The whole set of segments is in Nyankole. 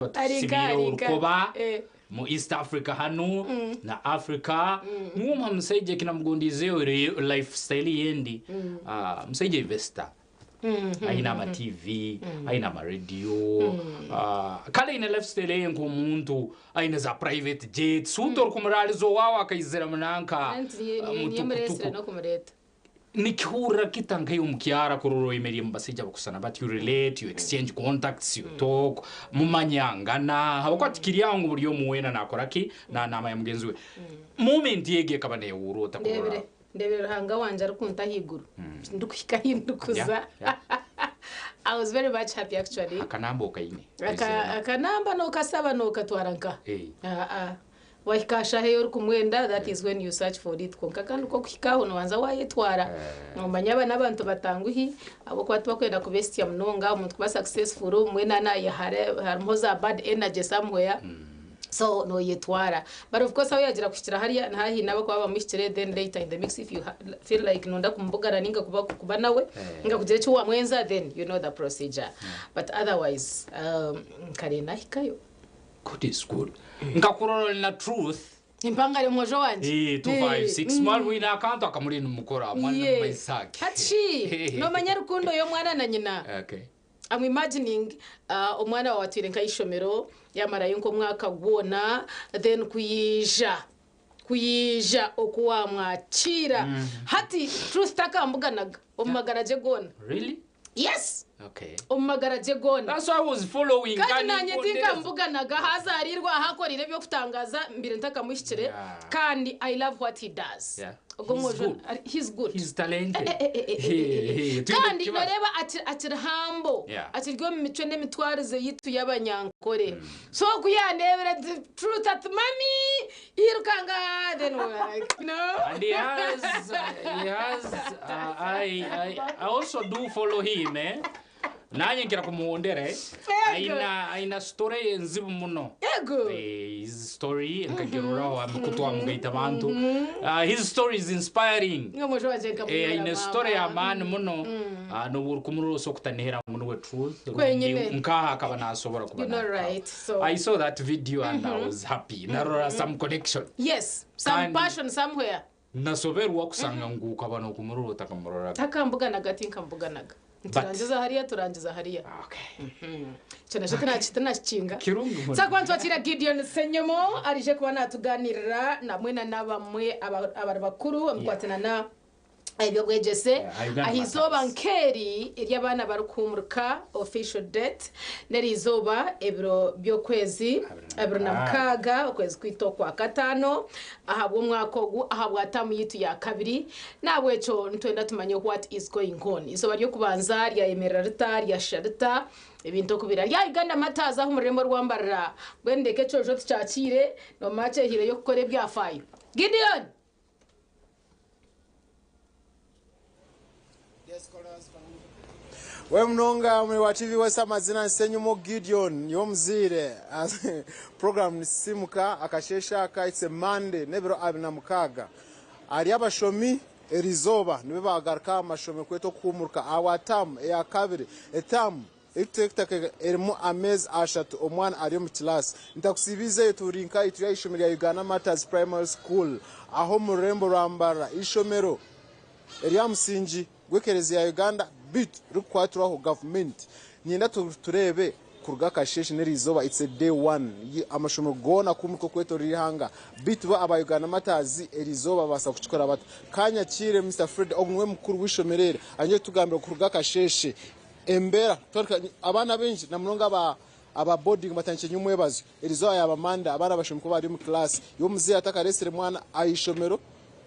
Batusibiire orukoba mu East Africa hanu na Africa. Niwe omuha musaija eki namugondiizeyo life style ye endi. Musaija investor. Aine ama TV, aine ama radio, kale aine life style eye nk'omuntu, aine za private jets, suuta orikumuraaliza owaawe akaizira munanka Niyo emureetsire n'okumureeta. Nikihurira kita nkaiwe omukyara kurora oyemereire omu basaija abakusana bati, you relate, you exchange contacts, you talk, mumanyangana habwokuba tikiri aho ngu buri omu weena nakora ki, namanya mugenzi we. Moment egi ekaba nehurra ota kurora? Ndebire, ndebire Ruhanga wangye arikunta ahaiguru, ndikuhika ahi ndikuza. I was very much happy actually. Akanamba okaine? Akanamba nokasaba nokatwara nkaha? Wahika aha shaaha ei orikumwenda that is when you search for it kwonka kandi ku orikuhika aho noobanza waayetwara. Noomanya aba n'abantu batanguhi ahabw'okuba tibakwenda kubeesitsya munonga, omuntu kuba successful obumwe naaba harimu za bad energy somewhere so nooyetwara. But of course ahu yaagira kuhikira hariya niho haine abarikuba bamuhikire then later in the mix if you feel like nooyenda kumubugana nainga kuba nawe nainga kugira eki waamwenza then you know the procedure but otherwise nkare naahikayo. God is good. Nkakurora ori na truth. Empangare mwojo wangye. Eh, 256 mwari mwine akantu akamuri nimukora mwari Yeah. nimumaisaki. Hati shi nomanya rukundo y'omwana na nyina? Okay. I'm imagining omwana wawe atwire nk'aha ishomero yamarayo nk'omwaka gwona then kuyiija kuyiija oku wamwakiira hati Truth takambuganaga omu magara gye goona. Really? Yes! Okay. Omu magara gye goona. That's why I was following. Kandi Kandi naanye nkondereza. tinkamubuganaga hazaariirwe aha akoreire eby'okutangaaza mbaire ntakamuhikire Yeah. kandi I love what he does. Yeah. Ogwo He's mwojo good. he's good. He's talented. Eh, eh, eh, eh, eh, eh, eh. Hey, twine Kandi kukibaza. noreeba akiri akiri humble Yeah. akiri omu micwe n'emitwarize yitu y'abanyankore. So ku yandeebire ati truth ati mummy Yirukanga then we were like no. And he has, he has, I, I, I also do follow him, eh? Nanye nkira kumuhondera, eh? Aina, aina story enzibu muno. Ego. Eh, his story nkagiroraho amikutu amugaita bantu. His story is inspiring. Nyowe omwojo wangye Eh, nkamwira aine story maama. y'amaani muno. Ah, n'obu orikumurora osobola kutanihira ngu niwe truth. Kwenyine. Rundi nkaha akaba nasobora kuba You know nakaha. right. So I saw that video and I was happy. Narora some connection. yes, some Kandi passion somewhere. nasoberwa kusanga ngu ukaba nokumurora otakamuroraga. Takambuganaga tinkambuganaga. But Niturangiza hariya turangiza hariya. okay. Ekyo nakyo tinakikinga. Kirungi muno. Twakuba nitwakiira Gideon Ssenyomo arije kuba natuganirira namwe na nabamwe abari bakuru omukukwatana na eby'obwegyese Uganda aha izooba Matters. nk'eri ery'abaana barikuhumurika official date n'eri izooba ebiro by'okwezi 26 okwezi kwaitu okwa kataano ahabw'omwaka ogu ahabwa taamu yaitu ya kabiri n'ahabw'ekyo nitwenda tumanye what is going on eizooba ry'okubanza ryayemerera rita ryashusha rita ebintu oku biri ahari Uganda Matters aha omu rurembo rwa Mbarara mbwenu ndeka ekyojo tukyakiire noomanya kyehiireyo kukora ebyafaayo Gideon! We munonga muri wa TV wese amazina Nsenyumo Gideon niwe omuzaire. Program Nisimuka akasheeshe aka it's a Monday n'ebiro 26. Ahari abashomi erizooba nibo bagaruka aha mashomero kweta okuhumuruka ahabwa term eya kabiri. Eterm Erikuteekateeka erimu ameezi ashatu omwana ari omu kilaasi. Ntakusiibiizeyo turi nka turi aha ishomero rya Uganda Martyrs Primary School aho omu rurembo rwa Mbarara, eishomero erya musingi gw'ekereziya ya Uganda beitu ririkukwatirwaho gavumenti. Niinyenda tureebe kuruga akasheeshe n'eriizooba it's a day one amashomero goona kuhumurika okwetoorora eihanga beitu bo aba Uganda Martyrs eriizooba babaasa kukikora bata? Kanyakiire Mister Fred ogu niwe mukuru w'eishomero eri aine kutugambira kuruga akasheeshe Embeera, Abaana baingi na munonga aba boarding batandikire nyomwebazyo. Erizooba yaaba Monday abaana bashemereire kuba bari omu class. Iwe omuzaire atakaresire mwana aha ishomero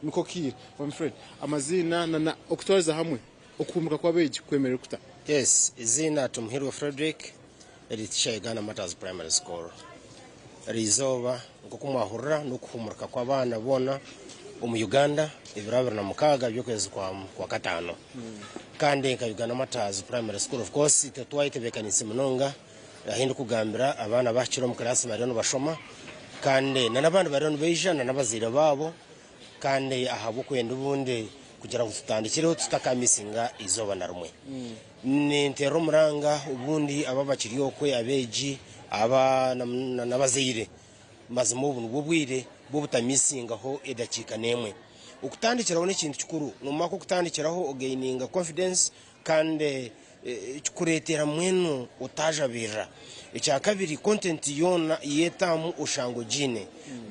niko kaire. Mwami Fred, amaziina na okutwariza hamwe okuhumuka kw'abeegi kwemereire kuta? Yes, eiziina Tumuhirwe Fredrick, eri teacher Uganda Martyrs Primary School. Eriizooba nk'oku mwahurira n'okuhumurika kw'abaana boona omu Uganda ebiro 26 by'okwezi kwa kataano. Kandi nka Uganda Martyrs Primary School of course itwe twayetebeekaniise munonga ahi ndikugambira abaana bahikire omu kiraasi bariyo nibashoma kandi n'abandi bariyo nibaija n'abazaire baabo kandi ahabw'okwenda obundi kugira ngu tutandikireho tutakamisinga eizooba na rimwe. Ninteera omuranga obundi abo abakiri okwe abeegi. Aba n'abazaire mazima obu nibwo bwire bw'obutamisingaho edakiika n'emwe. Okutandikiraho n'ekintu kikuru, nomara okutandikiraho ogaininga confidence kandi kikureetera mbwenu otaajabirira. Ekyakabiri content yoona y'etaamu oshanga ogiine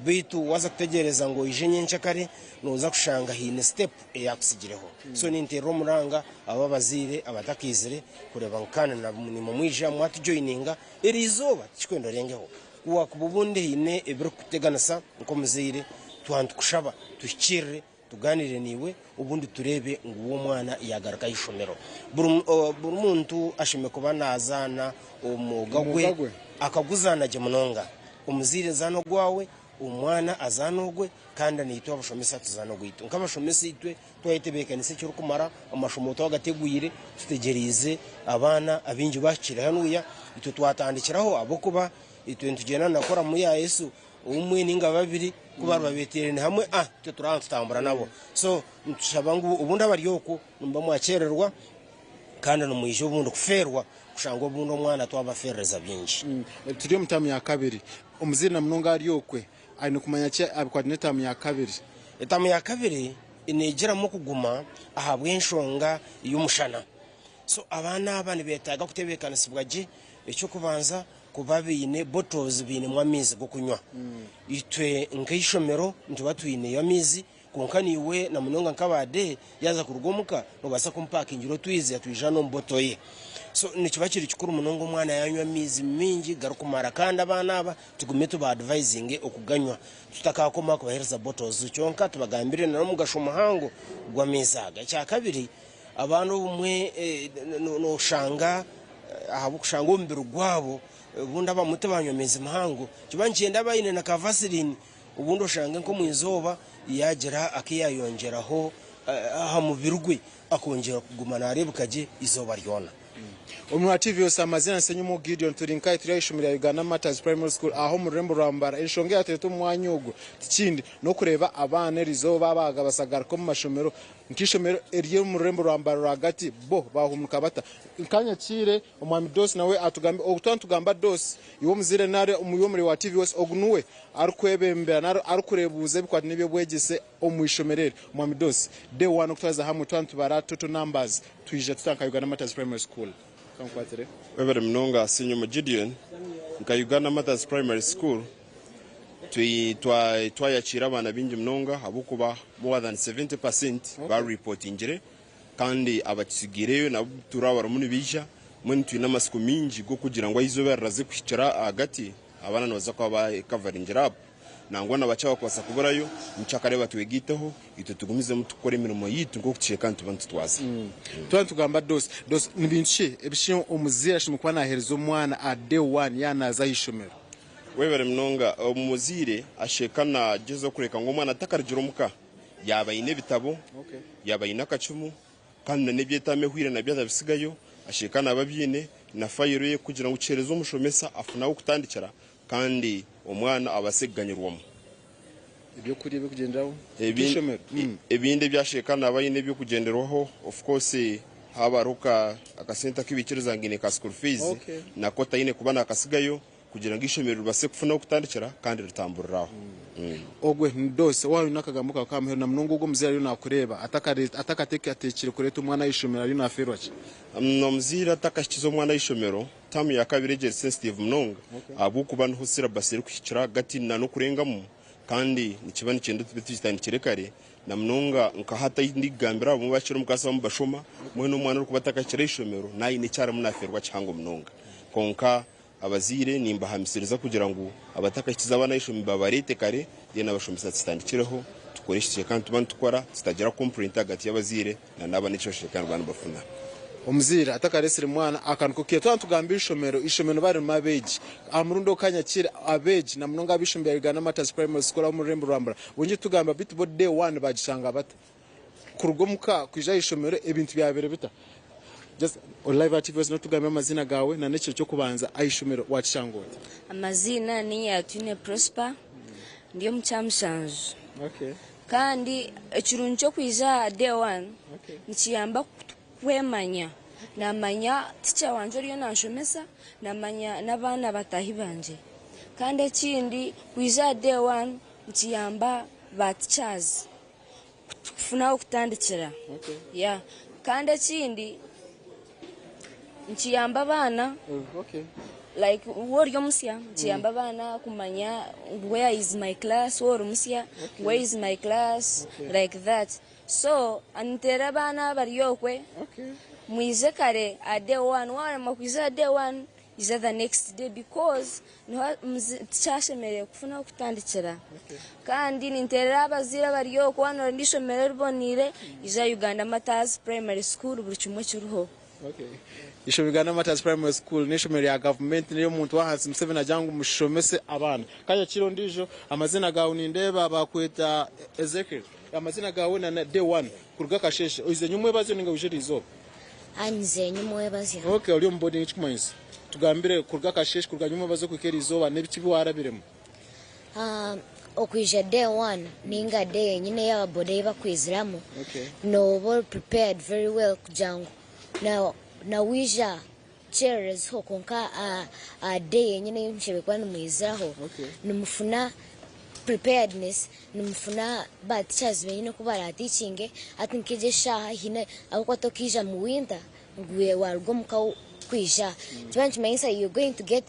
beitu waaza kutegyereza ngu oije nyenkyakare nooza kushanga haine step eyaakutsigireho. So ninteerera omuranga abo abazaire abatakaizire kureeba ngu kandi naimwe mwija mwatujoyininga eriizooba tikikwenda orengeho. Ku waakuba obundi haine ebirikukuteganisa nk'omuzaire twaba nitukushaba tuhikiirire tugaaniire naiwe obundi tureebe ngu omwana yaagaruka aha ishomero. Buri muntu ashemereire kuba naazaana omwoga gwe akaguzaana gye munonga. Omuzaire zaana ogwawe, omwana azaane ogwe kandi naitwe abashomesa tuzaane ogwaitu. Nk'abashomesa itwe twayetebeekanisa ekirikumara, amashomo twagategwire tutegyereize abaana abaingi baahikire hanuya, itwe twatandikiraho ahabw'okuba itwe nitugyenda na koramu ya Yesu. Omwe ninga babiri ku bariba beteeraine hamwe ah itwe turaba nitutambura nabo. So nitushaba ngu obundi abari okwo nimuba mwakyererwa kandi nimwija obundi kufeerwa kushanga obundi omwana twabafeerereza bingi. Turi omu taamu ya kabiri. Omuzaire na munonga ari okwe aine kumanya ki aha bikwatiraine n'etaamu ya kabiri? Etaamu ya kabiri neegiramu okuguma ahabw'enshonga y'omushana. So abaana aba nibeetaaga kutebeekanisibwa gye. Eky'okubanza kuba baine bottles bainemu amaizi g'okunywa. Itwe nk'eishomero nituba twineyo amaizi kwonka naiwe na munonga nk'aba day yaaza kuruga omuka noobaasa kumupakingira otwizi atwijane omu bottle ye. So nikiba kiri kikuru munonga omwana yaanywa amaizi maingi garikumara kandi abaana aba tugume tuba advisinge okuganywa tutakakoma kubaheereza bottles kyonka tubagambire n'omugasho muhango gw'amaizi aga. Ekyakabiri Abaana obumwe noshanga ahabw'okushanga omubiri gwabo obundi abamwe tibanywa maizi mahango nikiba nikyenda abe aine na ka vaseline obundi oshange nk'omu izooba yaagira aku yaayongyeraho aha mubiri gwe akongyera kuguma naareebeka gye eizooba ryona. Omu TV Yose amazina Nsenyumu Gideon turi nkahi turi aha ishomero rya Uganda Martyrs Primary School aha omu rurembo rwa Mbarara. Enshonga eyatureeta omu mwanya ogu tikindi n'okureeba abaana erizooba baagabasagarika omu mashomero Nk'eishomero eriri omu rurembo rwa Mbare rwagati, bo baahumuka bata? Nkanyakiire Omwami Dosi nawe atugambe. Ogu twaba nitugamba Dosi, iwe omuzaire nari iwe omuri wa TV West, ogu niwe arikwebembera nari arikureebuuza ebikwatiraine n'eby'obwegyese omu ishomero eri. Omwami Dosi, day one okutwariza hamwe twaba nitubara total numbers, twija tuta nka Uganda Martyrs Primary School? Kankukwatire. Webare munonga Sinyumu Gideon. Nka Uganda Martyrs Primary School, Twayakiira abaana baingi munonga ahabw'okuba more than 70% barepotingire kandi abakitsigaireyo nabo turaba barimu nibaija. Mbwenu twine amatsiko maingi g'okugira ngu eizooba riraze kuhikira ahagati abaana nibaza kuba bakavaringire up. Nangwa na bakye abakubaasa kuburayo nkyakareeba twegaiteho itwe tugumizemu tukore emirimo yaitu nk'oku tusheka nituba nitutwaza. Twaba nitugamba Dosi, Dosi ni bintu ki ebi omuzaire ashemereire kuba naheereza omwana aha day one yaaba naaza aha ishomero? Webare munonga. Omuzaire asheeka nagyezaho kureka ngu omwana atakarugire omuka yaaba aine ebitabo, yaaba aine akacumu kandi na n'ebyetaamo ehweire nabyo atabisigayo, asheeka naaba abyine na fayiro ye kugira ngu kihereze omushomesa afune ah'okutandikira kandi omwana abaase kuganyirwamu. Ebyokurya ebirikugyenderaho nk'eishomero. Ebindi ebi asheeka naaba aine eby'okugyenderwaho of course haaba hariho akasente aku baikiriza ngu aine ka school fees nako taine kuba nakasigayo. Kugira ngu eishomero ribase kufuna ah'okutandikira kandi ritamburire aho. Ogwe ni Dosi waaba oine akagambo kaawe k'aha muheru na munonga ogwo omuzaire ariyo naakureeba atakateekateekire kureeta omwana aha ishomero ariyo naafeerwa ki? Omuzaire atakahikize omwana aha ishomero, taamu ya kabiri egyo eri sensitive munonga ahabw'okuba niho syllabus erikuhikira ahagati nan'okurengamu kandi nikiba nikyenda tube tugitandikire kare na munonga nka hati ahu ndikugambira abamwe bakiri omu class abamwe nibashoma mbwenu omwana orikuba atakahikire aha ishomero naaba aine eki arimu naafeerwa kihango munonga kwonka Abazaire nimbahamisiriza kugira ngu abatakahikize abaana ah'eishomero babareete kare then abashomesa tutandikireho tukore ekicweka nituba nitukora tutagira complaint ahagati y'abazaire na n'abaana eki bashweka niba nibafuna. Omuzaire atakaresire mwana aka niko kaire. Twaba nitugamba eishomero, eishomero niba ririmu abeegi. Aha murundi ogu kanyakire abeegi na munonga ab'eishomero rya Uganda Martyrs Primary School ab'omu rurembo rwa Mbarara bongyeire kutugambira beitu bo day one baagishanga bata? Kuruga omuka kwija aha ishomero ebintu byabire bita? Just ori live aha TV West notugambira amaziina gaawe na n'ekiro ky'okubanza aha ishomero wakishanga ota? Amaziina ni Yatwine Prosper, ndi omu kyamushanju. Okay. Kandi ekirungi ky'okwija aha day one Okay. nikiyamba kwemanya. Naamanya teacher wangye oriyo nanshomesa, naamanya n'abaana bataahi bangye. Kandi ekindi kwija aha day one nikiyamba ba teachers kufuna ah'okutandikira. Yeah. Kandi ekindi nikiyamba abaana like waaba ori omusya nikiyamba abaana kumanya ngu where is my class waaba ori musya where is my class like that. So niteera abaana abari okwe mwije kare aha day one waaremwa kwija aha day one ija the next day because niho tikyashemereire kufuna ah'okutandikira. Kandi ninteerera abazaire abari okwo waaba nooyenda eishomero eriboneire ija Uganda Martyrs Primary School buri kimwe kiriho. Eishomero Uganda Martyrs Primary School n'eishomero rya gavumenti n'ery'omuntu w'ahansi Museveni agira ngu mushomese abaana. Kanya kiro ondiijo amazina gaawe nindeeba baakweta Ezekiel. Amazina gaawe na day one kuruga akasheeshe oize nyomwebazyo ninga oije eriizooba? Nze nyomwebazyo. Ok ori omu boarding ekikumanyisa tugambire kuruga akasheeshe kuruga nyomwebazyo kuhika eriizooba n'ebiki ebi waarabiremu? Okwija day one ninga day yenyini ei aba boda ei bakwiziramu nooba ori prepared very well kugira ngu na waija kukyererezaho kwonka aha day yenyini ei mushemereire kuba nimwiziraho nimufuna preparedness nimufuna ba teachers benyini oku baratikinge hati nk'egi eshaaha haine ahabw'okuba tokaija mu winter ngu waruga omuka kwija nikiba nikimanyisa you are going to get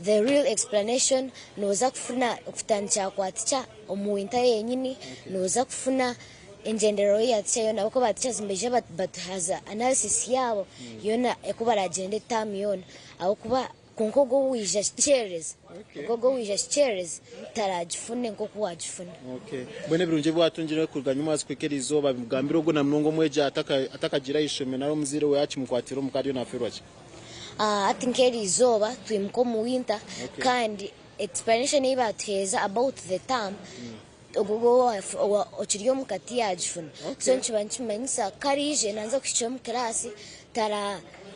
the real explanation noza kufuna okutandikira kwa teacher omu winter yenyini noza kufuna engyendererwaho ya teacher yoona ahabw'okuba ba teachers nibaija batuhaza analysis yaabo yoona oku baragyende term yoona ahabw'okuba kwonka ogwo owaija kukyerereza ogwo ogwo owaija kukyerereza taragifune nk'oku wagifuna. Mbwenu ebirungi ebi watungire kuruga nyuma kuhika eri izooba bigambire ogwo na munonga omwegi atakagiire aha ishomero nari omuzaire we yakimukwatira omuka ariyo nafeerwa ki? Hati nk'eri izooba twimuka omu winter kandi explanation ei batuheereza about the term ogwo okiri omuka tiyagifuna so nikiba nikimanyisa ku araije naaza kuhikira omu class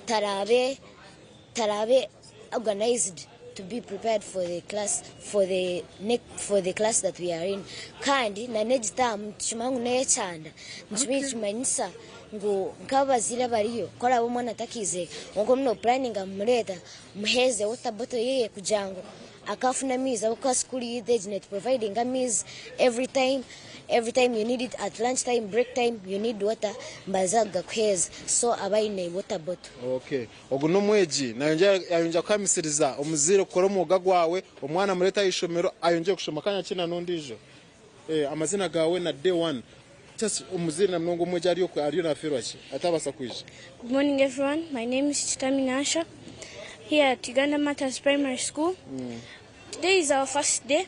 taraabe taraabe organized to be prepared for the class for the for the class that we are in kandi na n'egi term nitukimanya ngu n'eyekyanda nikiba nikimanyisa ngu nk'abazaire abariyo ku oraabe omwana atakiizire kwonka obu nopuraninga kumureeta muheereze water bottle yeye kugira ngu akafuna amaizi ahabw'okuba school yaitu egi netuprovidinga amaizi every time every time you need it at lunch time break time you need water nibaza kugakuheereza so abe aine water bottle. Okay. Ogu n'omwegi nayongyera kuhamisiriza omuzaire kukora omwoga gwawe omwana amureete aha ishomero ayongyere kushoma kandi akina n'ondiijo. Amazina gaawe na day one just omuzaire na munonga omwegi ari okwe ariyo nafeerwa ki atabaasa kwija. Good morning everyone, my name is Chitami Nasha here at Uganda Martyrs Primary School. Today is our first day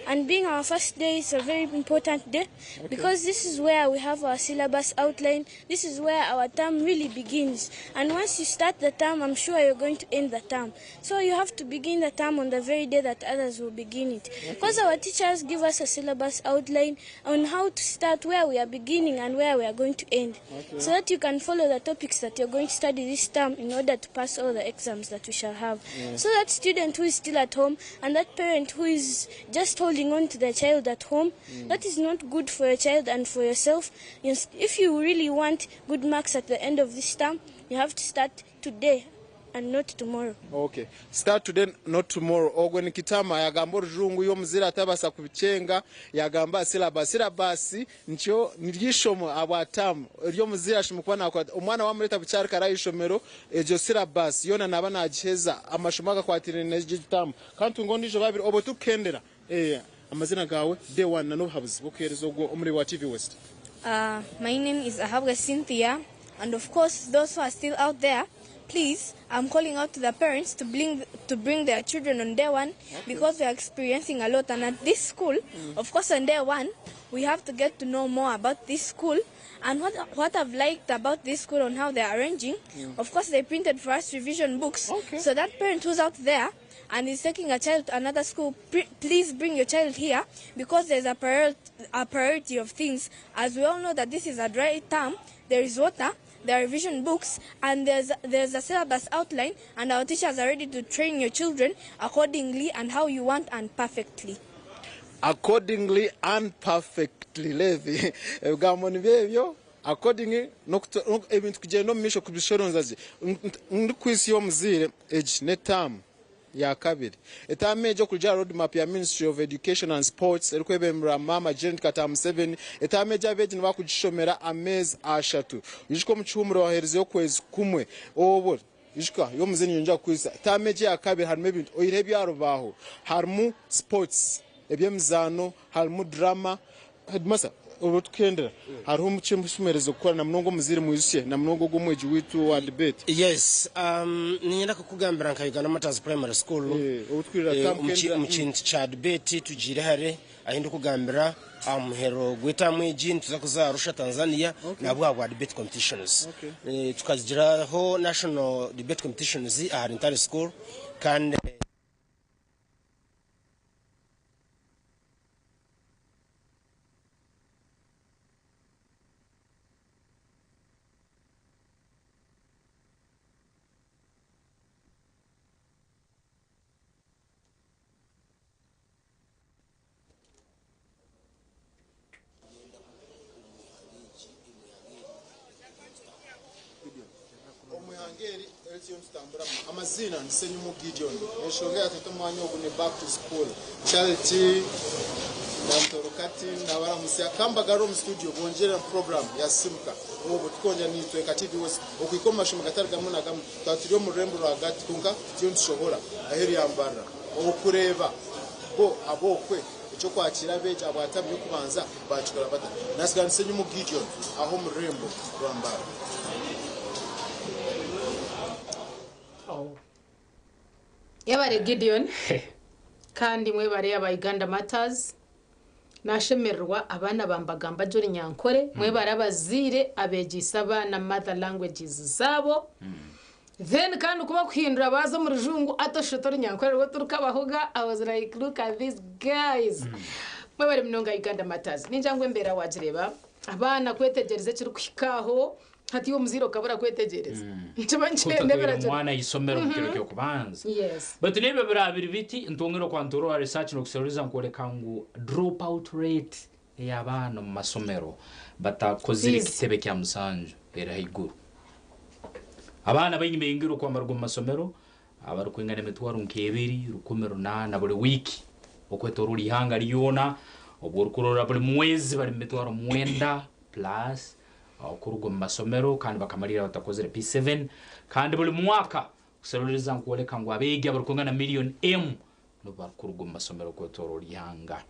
and being our first day is a very important day because this is where we have our syllabus outline, this is where our term really begins. And once you start the term, I'm sure you're going to end the term. So you have to begin the term on the very day that others will begin it. Because our teachers give us a syllabus outline on how to start, where we are beginning and where we are going to end. So that you can follow the topics that you're going to study this term in order to pass all the exams that we shall have. So that student who is still at home and that parent who is just holding on to their child at home, that is not good for your child and for yourself. If you really want good marks at the end of this term, you have to start today and not tomorrow. Okay. Start today not tomorrow. Ogwo ni Kitama yagamba orujungu y'omuzaire atabaasa kubikyenga yagamba syllabus. Syllabus nikyo niryo ishomo ahabwa term ery'omuzaire ashemereire kuba nakwata. Omwana wamureeta bukyari kare aha ishomero egyo syllabus yoona naaba nagiheza amashomo agakwatiraine n'egyo term. Kandi tunga ondiijo babiri obwo turikukendera. Eh, amazina gaawe day one na n'obuhabuzi bw'okuheereza ogwo omureebi wa TV West. My name is Ahabwe Cynthia, and of course, those who are still out there, please, I'm calling out to the parents to bring their children on day one because we are experiencing a lot. And at this school, of course, on day one, we have to get to know more about this school and what I've liked about this school on how they're arranging. Of course, they printed for us revision books. So that parent who's out there and is taking a child to another school, please bring your child here because there's a priority of things. As we all know that this is a dry term, there is water, there are revision books, and there's a syllabus outline, and our teachers are ready to train your children accordingly and how you want and perfectly. Accordingly and perfectly. Levi, ebigambo nibyo ebyo. According ebintu kugyenda omu maisho kubishoronza gye. Ndikuhitsya omuzaire egi n'etaamu ya kabiri. Etaamu egi okuruga aha road map ya Ministry of Education and Sports erikwebemberwa Maama Janet Kataaha Museveni, etaamu egi abeegi nibakugishomera ameezi ashatu. Ijuka omu kihuumuro waherizeyo okwezi kumwe obwo ijuka iwe omuzaire niinyija kukuhitsya. Taamu egi eya kabiri harimu ebintu oihireho ebya rubaaho harimu sports, eby'emizaano, harimu drama. Headmaster, obu tukuhendera, hariho omu kimuheereza kukora na munonga omuzaire mwijukye na munonga ogwo omwegi waitu owa debate. Yes, niinyenda kukugambira nka Uganda Martyrs Primary School, Obu tukwirira term kuhendera. Omu kintu kya debate tugiire hare ahi ndikugambira aha muhero gw'etaamu egi nituza kuza Arusha, Tanzania nabwo ahabwa debate competitions. Tukagiraho national debate competitions ahari Ntare School kandi. Omu ihanga eri eri turiyo nitutamburamu, amaziina ni Ssenyumu Gideon. Enshonga eyatweta omwanya ogu ni Back to School. Charity na Ntorokati nabaramutsya. Kambagarure omu studio bongyere omu program ya Sisimuka. Obwo tukwongyera naitwe nka TV West okuhika omu mashomero gatari gamwe na gamwe. Twaba turi omu rurembo rwagati kwonka turiyo nitushohora aheeru ya Mbarara okureeba bo ab'okwe eky'okwakiira abeegi abwa taamu y'okubanza baakikora bata. Naatsigara ndi Ssenyumu Gideon aha omu rurembo rwa Mbarara. Yebare Gideon kandi mwebare aba Uganda Matters. Nashemererwa abaana bambagamba gye orunyankore. Mwebare abazaire abeegyeise abaana mother languages zaabo. Then kandi ku bakuhindura baaza omu rujungu ati oshusha oti orunyankore rwo turukabahuga. I was like look at these guys. Mwebare munonga Uganda Matters. Ningira ngu embeera waagireeba abaana kwetegyereza ekirikuhika aho hati iwe omuzaire okabura kwetegyereza. Nikiba nikyenda Kutotwire ebiragiro. omwana aha ishomero omu kiro ky'okubanza. Yes. Baitu n'ebyo biraba biri biti, ntwongere okwanturura research n'okuseruriza nkwoleka ngu drop out rate ey'abaana omu masomero batakozire Fees. ekitebe kya musanju eri haiguru. Abaana baingi baingira okwambarwa omu masomero abarikwingana emitwaro nk'ebiri 1800 buri wiiki okwetooroora ihanga ryona, obwo orikurora buri mwezi bari mu mitwaro mwenda plus okuruga omu masomero kandi bakamalirira batakozire P7. Kandi buri mwaka kuseruriza nkwoleka ngu abeegi abarikwingana miliyoni emu nibo barikuruga omu masomero okwetooroora ihanga.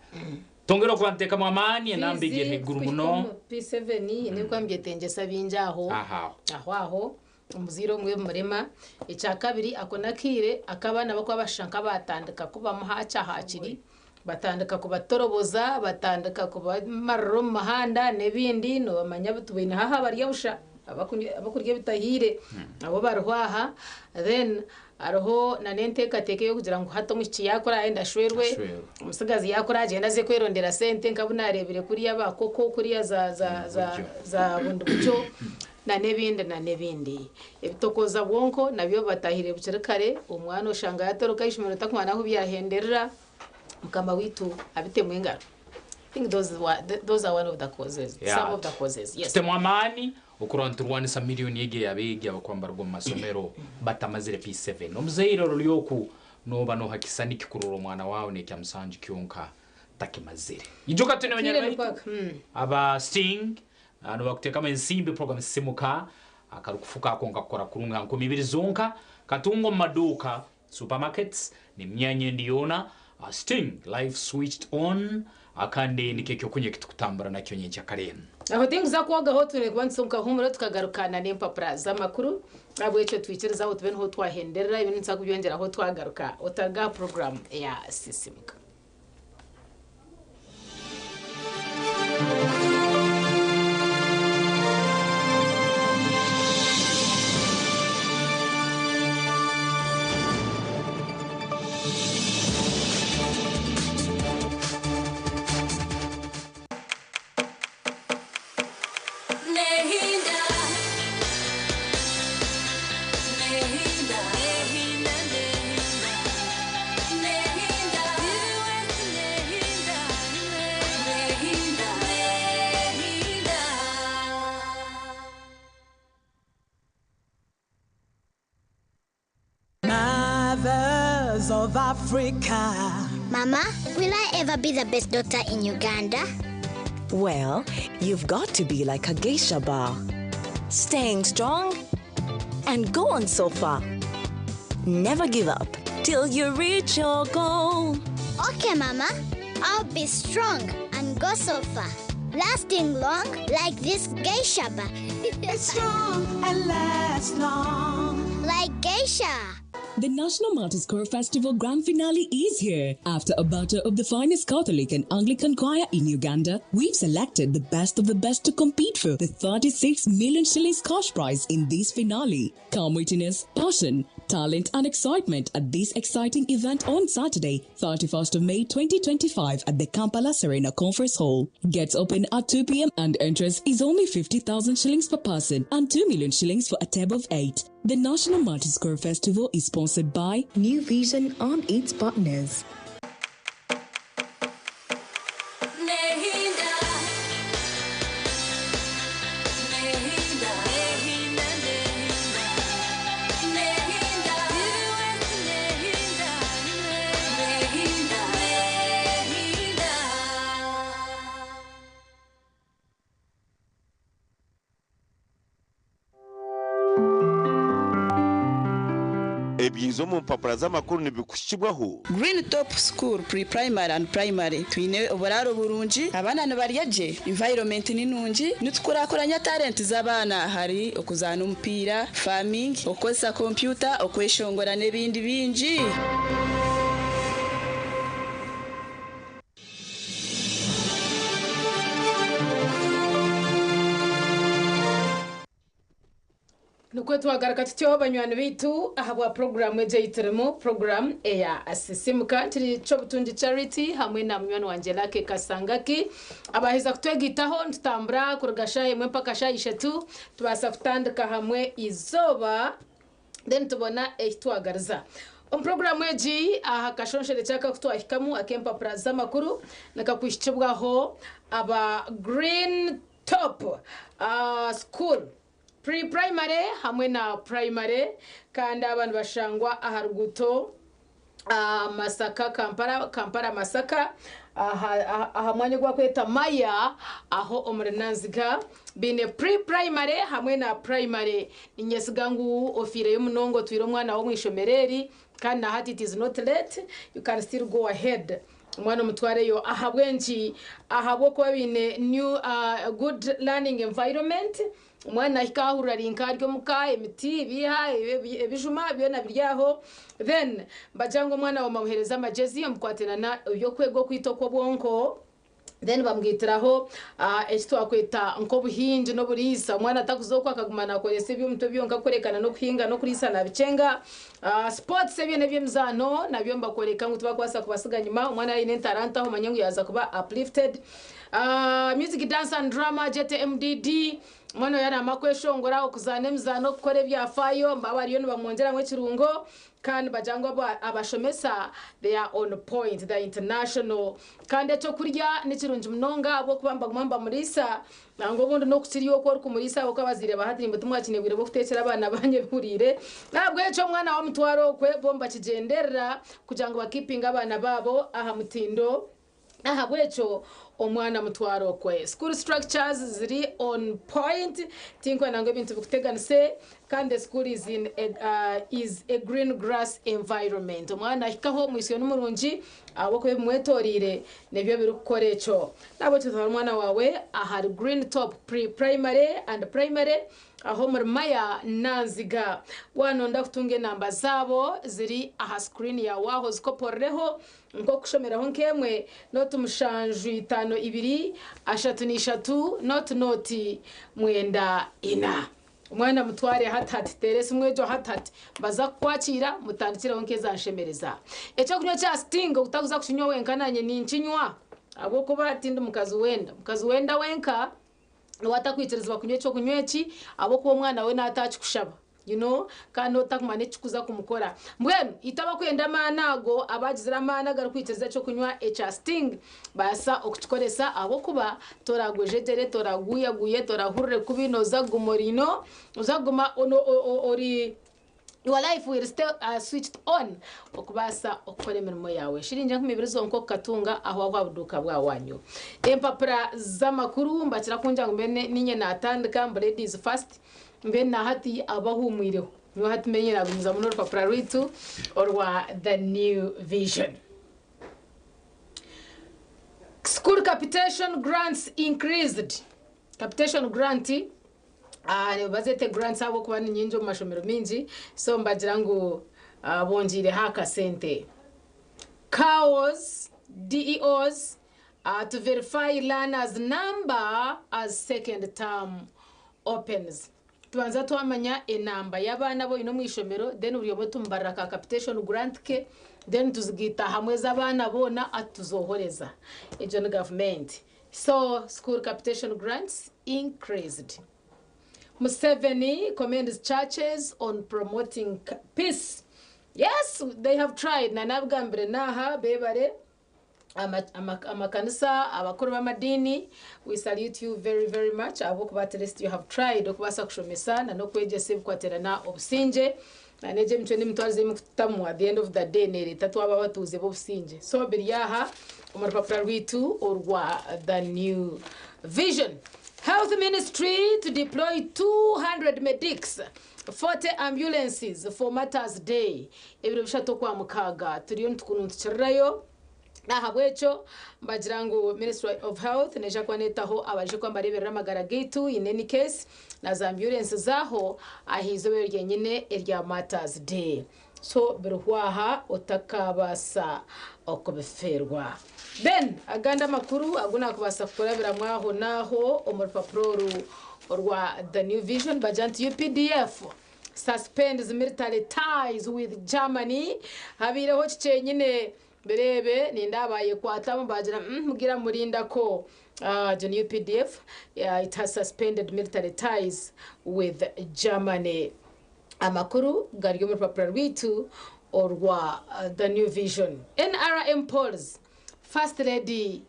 Twongere okuba nituteekamu amaani enamba egi eri haiguru muno. P7 nibwo mbyetengyesa bingi aho. Aha. Aho aho omuzaire omwe bimurema. Ekyakabiri ako n'akaire ak'abaana bakuba bashusha nk'abatandika kubamu hakya hakiri batandika kubatoroboza, batandika kubamarira omu muhanda n'ebindi. Nobamanya tubaine haha abarya busha abakurya ebitahiire abo bariho aha. Then hariho n'enteekateeka ey'okugira ngu hati omwishiki yaakura ayenda ashwerwe, Ashwerwe. omutsigazi yaakura agyenda aze kwerondera sente nka abu naareebire kuriya abakoko kuriya za za za Buryo. za bundi buryo na n'ebindi na n'ebindi. Ebitokoza bwonko nabyo batahire bukiri kare, omwana oshanga yatoroka ishomero takumanya ahu byahenderera. Mukama waitu abitemu engaro. I think those are one of the causes, some of the causes, yes. Tutemu amaani okurora niturwanisa miliyoni egi ey'abeegi abakwambarwa omu masomero batamazire P7. Omuzaire oruri oku nooba noohakisa niki kurora omwana waawe n'ekya musanju kyonka takimazire. Ijuka twine Kiire banywani baitu nikwaka. Aba Sting nibakuteekamu ensimbi program Sisimuka akarukufuka ako nkakukora kurungi ha 2000 zonka katunga omu maduuka, supermarkets n'emyanya endi yoona. Sting life switched on akandi nikyo ekyokunywa ekitukutambura nakyo nyenkya kare. Aho tinkuza kwogaho, twine kuba nituza omu kahuumuro tukagarukana n'empapura z'amakuru. Ahabw'ekyo twikirize aho tube niho twahenderera, ebindi nituza kubyongyeraho twagaruka. Otaruga aha program ya Sisimuka. Nehinda, nehinda, nehinda, nehinda, nehinda. of Africa. Mama, will I ever be the best doctor in Uganda? Well, you've got to be like a geisha bar. Staying strong and go on so far. Never give up till you reach your goal. Okay, Mama. I'll be strong and go so far. Lasting long like this geisha bar. It's strong and lasts long. Like geisha. The National Martyrs Choir Festival Grand Finale is here. After a battle of the finest Catholic and Anglican choir in Uganda, we've selected the best of the best to compete for the 36 million shillings cash prize in this finale. Come witness passion, talent, and excitement at this exciting event on Saturday, 31st of May 2025 at the Kampala Serena Conference Hall. Gets open at 2 p.m. and entrance is only 50,000 shillings per person and 2 million shillings for a table of 8. The National Martyrs Choir Festival is sponsored by New Vision and its partners. Nehinda. Nehinda. Nehinda, Nehinda. Nehinda. Nehinda. Nehinda. Ebyiza omu mpapura z'amakuru nibikushibwaho. Green Top School Pre-Primary and Primary twine oburaro burungi, abaana nibarya gye, environment ni nungi, nitukurakuranya talent z'abaana hari okuzaana omupiira, farming, okukozesa kompyuta, okweshongora n'ebindi bingi. Nikwo twagaruka tutyo, banywani baitu, ahabwa puroguramu egi eyiturimo, puroguramu eya Sisimuka. Kiri Kyobutungi Charity hamwe na munywani wangye Lake Kasangaki. Abaheza kutwegitaho, nitutambura kuruga shaaha 1 mpaka shaaha 3, tubaasa kutandika hamwe izooba, then tubona ekitwagariza omu puroguramu egi. Aha kashonshere kyaka kutwahikamu ak'empapura z'amakuru nikakwishikibwaho aba Green Top School Pre-Primary hamwe na Primary, kandi abantu bashangwa aha ruguuto Masaka Kampala, Kampala Masaka, aha mwanya gwakweta Maya, aho omuri Nanziga. Biine pre-primary hamwe na primary. Ninyesiga ngu ofiireyo munonga, otwire omwana wo mwishomero eri, kandi na hati it is not late, you can still go ahead, omwana omutwareyo. Ahabw'enki? Ahabw'okuba biine new good learning environment. Omwana ahika ahurira ari nka ari omuka, emiti, ebiha, ebijuma byona biri aho. Then bagira ngu omwana wawe bamuhereza amagezi omukwatirana ebyokwega, okwita okw'obwonko. Then bamwitiraho eki twakweta nk'obuhingi n'oburiisa. Omwana atakuza okwo akaguma nakoresa eby'omutwe byonka, kurekana n'okuhinga n'okuriisa nabicenga. Sports, ebyo n'eby'emizaano nabyo mbakoreka ngu tibakubaasa kubasiga nyuma. Omwana aine entalanta, omanye ngu yaza kuba uplifted. Music, dance and drama, JTMDD. Omwana oyo yarama kweshongora, okuzaana emizaano, okukora ebyafaayo, mbaba bariyo nibamwongyeramu ekirungo. Kandi bagira ngu abashomesa they are on point, they are international. Kandi ekyokurya nikirungi munonga, ahabwokuba mbaguma mbamuriisa nangwa obundi n'okukirya okwo orikumuriisa, ahabwokuba abazaire bahati nimwe timwakine bwire bw'okuteekyera abaana banyu ebihuriire. Nahabwekyo omwana wamutwara okwe, bo mbakigyenderera kugira ngu bakipinge abaana baabo aha mutindo. Ahabwekyo omwana mutwaro okwe. School structures ziri on point, tinkwenda ngu ebintu bikuteganise. Kandi the school is a green grass environment. Omwana ahikaho omwisyo nimurungi, ahabwokuba ebimwetoriire nibyo birikukora ekyo. Nahabwekyo twara omwana wawe ahari Green Top Pre Primary and Primary, aho muri Maya, Nanziga. Wanonda kutunga enamba zaabo, ziri aha screen yawe aho, zikopororeho nk'okushomeraho nk'emwe: 075 233 00 94. Omwana mutware hatati, teresi mwejo hatati, baza kukwakira, mutandikireho nk'ezanshemereza. Ekyokunywa kya Sting okutakuza kukinywa wenka, nanye ninkinywa, ahabwokuba tindi mukazi wenda. Mukazi wenda wenka niwe atakwikirizibwa kunywa ekyokunywa eki, ahabwokuba omwana we natakikushaba, kandi otakumanya ekikuza kumukora. Mbwenu itwe abakwenda amaani ago, abagizire amaani agarikwikiriza ekyokunywa ekya Sting, baasa okukikoresa, ahabwokuba toragwejegyere, toraguyaguye, torahurire kubi, noza kuguma orino, oza kuguma ori Your life will stay switched on okubaasa okukora emirimo yaawe. Shiringi 20 zonka okukatunga aho aho aha buduuka bwa waanyu. Empapura z'amakuru mbakira kungira ngu mbwenu niinye naatandika mbu ladies first mbwenu na hati abahuumwireho nyowe hati mbwenu niinye naagumizamu n'orupapura rwaitu orwa The New Vision. School capitation grants increased. Capitation grant Nibazeete grants ahabw'okuba ni nyingi omu mashomero maingi so nibagira ngu bongyeireho akasente. CAOs, DEOs to verify learners number as second term opens. Tubanza twamanya enamba y'abaana abu oine omu ishomero then buri omwe tumubarira ka capitation grant ke then tuzigaita hamwe ez'abaana boona atuzohoreza. Egyo ni gavumenti. So school capitation grants increased. Museveni commends churches on promoting peace. Yes, they have tried. Na nabigambire naha bebare amakanisa abakuru b'amadiini we salute you very very much ahabw'okuba at least you have tried okubaasa kushomesa na n'okwegyesa ebikwatirana obusingye na n'egyo emicwe n'emitwarize ei mukututamu at the end of the day neereeta twaba abatuuze b'obusingye. So biri aha omu rupapura rwaitu orwa The New Vision. Health Ministry to deploy 200 medics, 40 ambulances for Martyrs Day. Ebiro bishatu Okwamukaaga turiyo nitukirirayo. N'ahabw'ekyo nibagira ngu Ministry of Health neija kuba neetaho abaije kuba nibareeberera amagara gaitu in any case na za ambulensi zaaho aha izooba eryo ryenyine erya Martyrs Day. So birihwa aha otakaabaasa okubifeerwa. Then agandi amakuru agu naakubaasa kukurabiramu aho n'aho omu rupapura oru orwa The New Vision nibagira nti UPDF suspends military ties with Germany habaireho ki kyenyine Bireebe nindeeba bayekwatamu bagira umm mugira murindako egyo ni updf it has suspended military ties with Germany. Amakuru gari omu rupapura rwaitu orwa The New Vision. NRM polls First Lady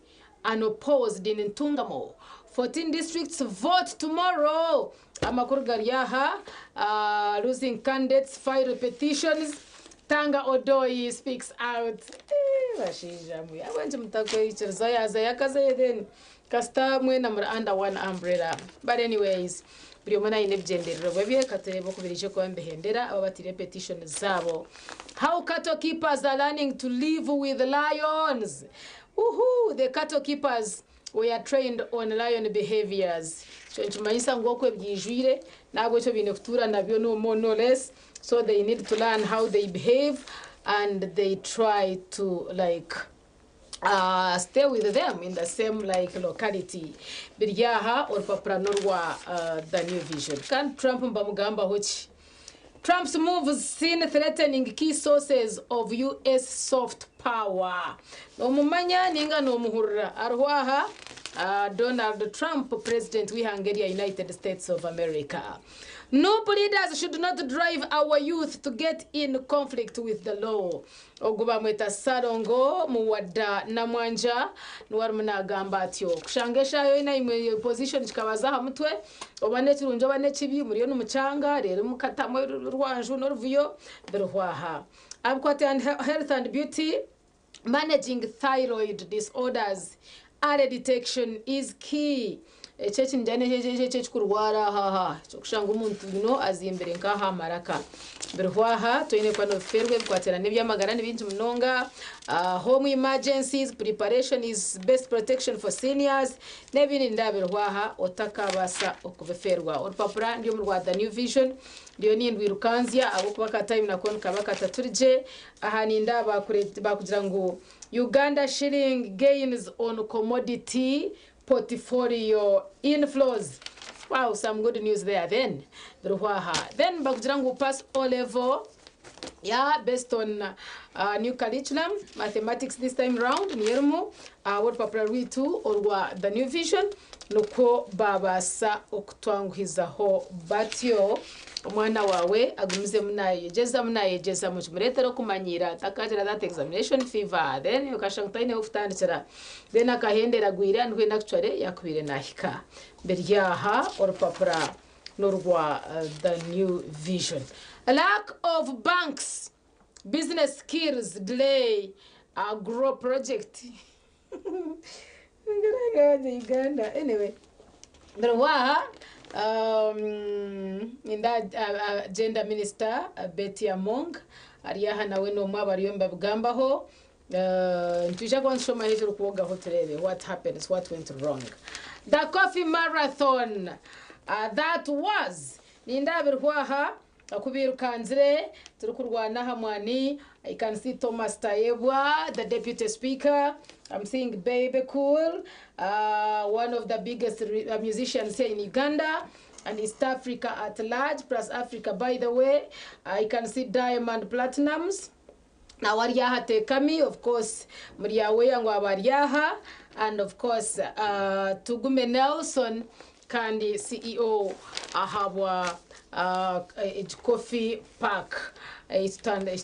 unopposed in Ntungamo 14 districts vote tomorrow. Amakuru gari aha losing candidates file petitions Tanga Odoi speaks out. Eh, bashaija mwe ahabw'enki mutakwikiriza yaazayo akazayo then kasita mwena muri under one umbrella. But anyways, buri omwe naine ebigyendererwa bye katureebe oku biraije kuba nibihendera abo abataire petition zaabo. How cattle keepers are learning to live with lions. Woohoo! The cattle keepers were trained on lion behaviours. Ekyo nikimanyisa ngu oku ebyijwire n'ahabw'ekyo baine kutuura nabyo no more no less so they need to learn how they behave and they try to like uh, stay with them in the same like locality. Biri aha orupapura n'orwa uh, The New Vision. Kandi Trump nibamugambaho ki? Trump's moves seen threatening key sources of US soft power. Nomumanya ninga nomuhurira ariho aha Donald Trump president w'eihanga erya United States of America. Nup leaders should not drive our youth to get in conflict with the law. Ogu bamweta Ssalongo Muwadda Namwanja niwe arimu nagamba atyo. Kushanga eshaaha yoona imwe position kikabaza aha mutwe oba nekirungi oba nekibi muriyo nimukyanga reero mukatamu orwanju n'oruvuyo birihwa aha. Abikwate and health and beauty managing thyroid disorders early detection is key. Eki eki nigira n'eki eki eki ekikurwara aha aha ekyokushanga omuntu you know azimbire nk'aha amaraka. Birihwa aha toine kuba nobifeerwa ebikwatirana n'eby'amagara ni bingi munonga. Home emergencies, preparation is best protection for seniors n'ebindi nindeeba birihwa aha otakabaasa okubifeerwa. Orupapura ndi omu rwa The New Vision ndiyo nindwirukanzya ahabw'okuba ka time nako nikaba kataturi gye. Aha nindeeba bakugira ngu Uganda shilling gains on commodity portfolio inflows. Wow, some good news there then. Biriho aha. Then bakugira ngu pass O level yeah, based on new curriculum, mathematics this time round niyo erimu ahabw'orupapura rwaitu orwa The New Vision nikwo babaasa okutwanguhizaho batyo. Omwana waawe agumizemu naayegyezamu naayegyezamu kimureetere okumanyiira atakagira that examination fever then okashusha ngu taine h'okutandikira then akahendera agwire and when actually yaakubaire naahika. Biri aha orupapura N'orwa The New Vision. Lack of banks business skills delay agro project. Uganda anyway. Aha ninda gender minister Betty Among ari aha nawe n'omwe abariyo nibabigambaho. Nitwija kuba nitushoma hejuru kuwogaho turebe what happens, what went wrong. The coffee marathon that was nindabirwa aha okubirukanzire turikurwana aha mwani. I can see Thomas Tayebwa, the deputy speaker. I'm seeing Bebe Cool, one of the biggest musicians here in Uganda and East Africa at large, plus Africa, by the way. I can see Diamond Platnumz nawe ari aha ateekami. Of course Muryaweya ngu aba ari aha, and of course Tugume Nelson, kandi CEO ahabwa Coffee Park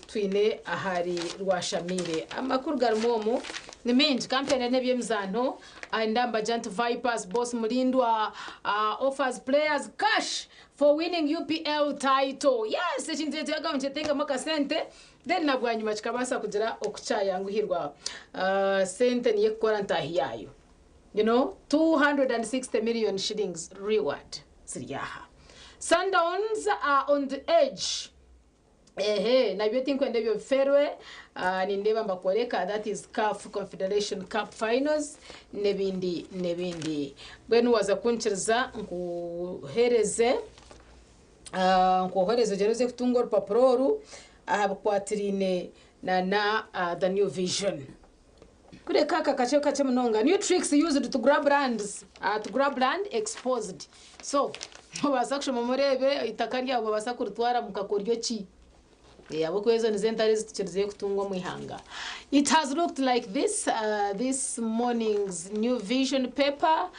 twine ahari Rwashamire. Amakuru garimu omu ni mingi kampeni n'ebyemizaano. Ndamba Giant Vipers boss Mulindwa offers players cash for winning UPL title. Yes, ekintu ekyo nkyetengamu akasente, then na bwanyuma kikabaasa kugira okukyayanguhirwa. Sente niyo ekukora ntaahi yaayo. 260 million shillings reward ziri aha. Sundowns are on the edge. Ehe, nabyo tinkwenda ebyo biferwe. Nindeeba mbakworeka, that is CAF Confederation Cup finals n'ebindi n'ebindi. Mbwenu waza kunkiriza nkuhereze, nkuhereze ogyere oze kutunga orupapuro oru aha bikwatiriine na The New Vision. Kureka aka kakye kakye munonga. New tricks used to grab land exposed. So obaasa kushoma murebe itaka ryabo babaasa kuritwara mukakoryo ki ahabw'okuba ezo nizo entare ezitukirizeyo kutunga omu ihanga. It has looked like this, this morning's New Vision paper.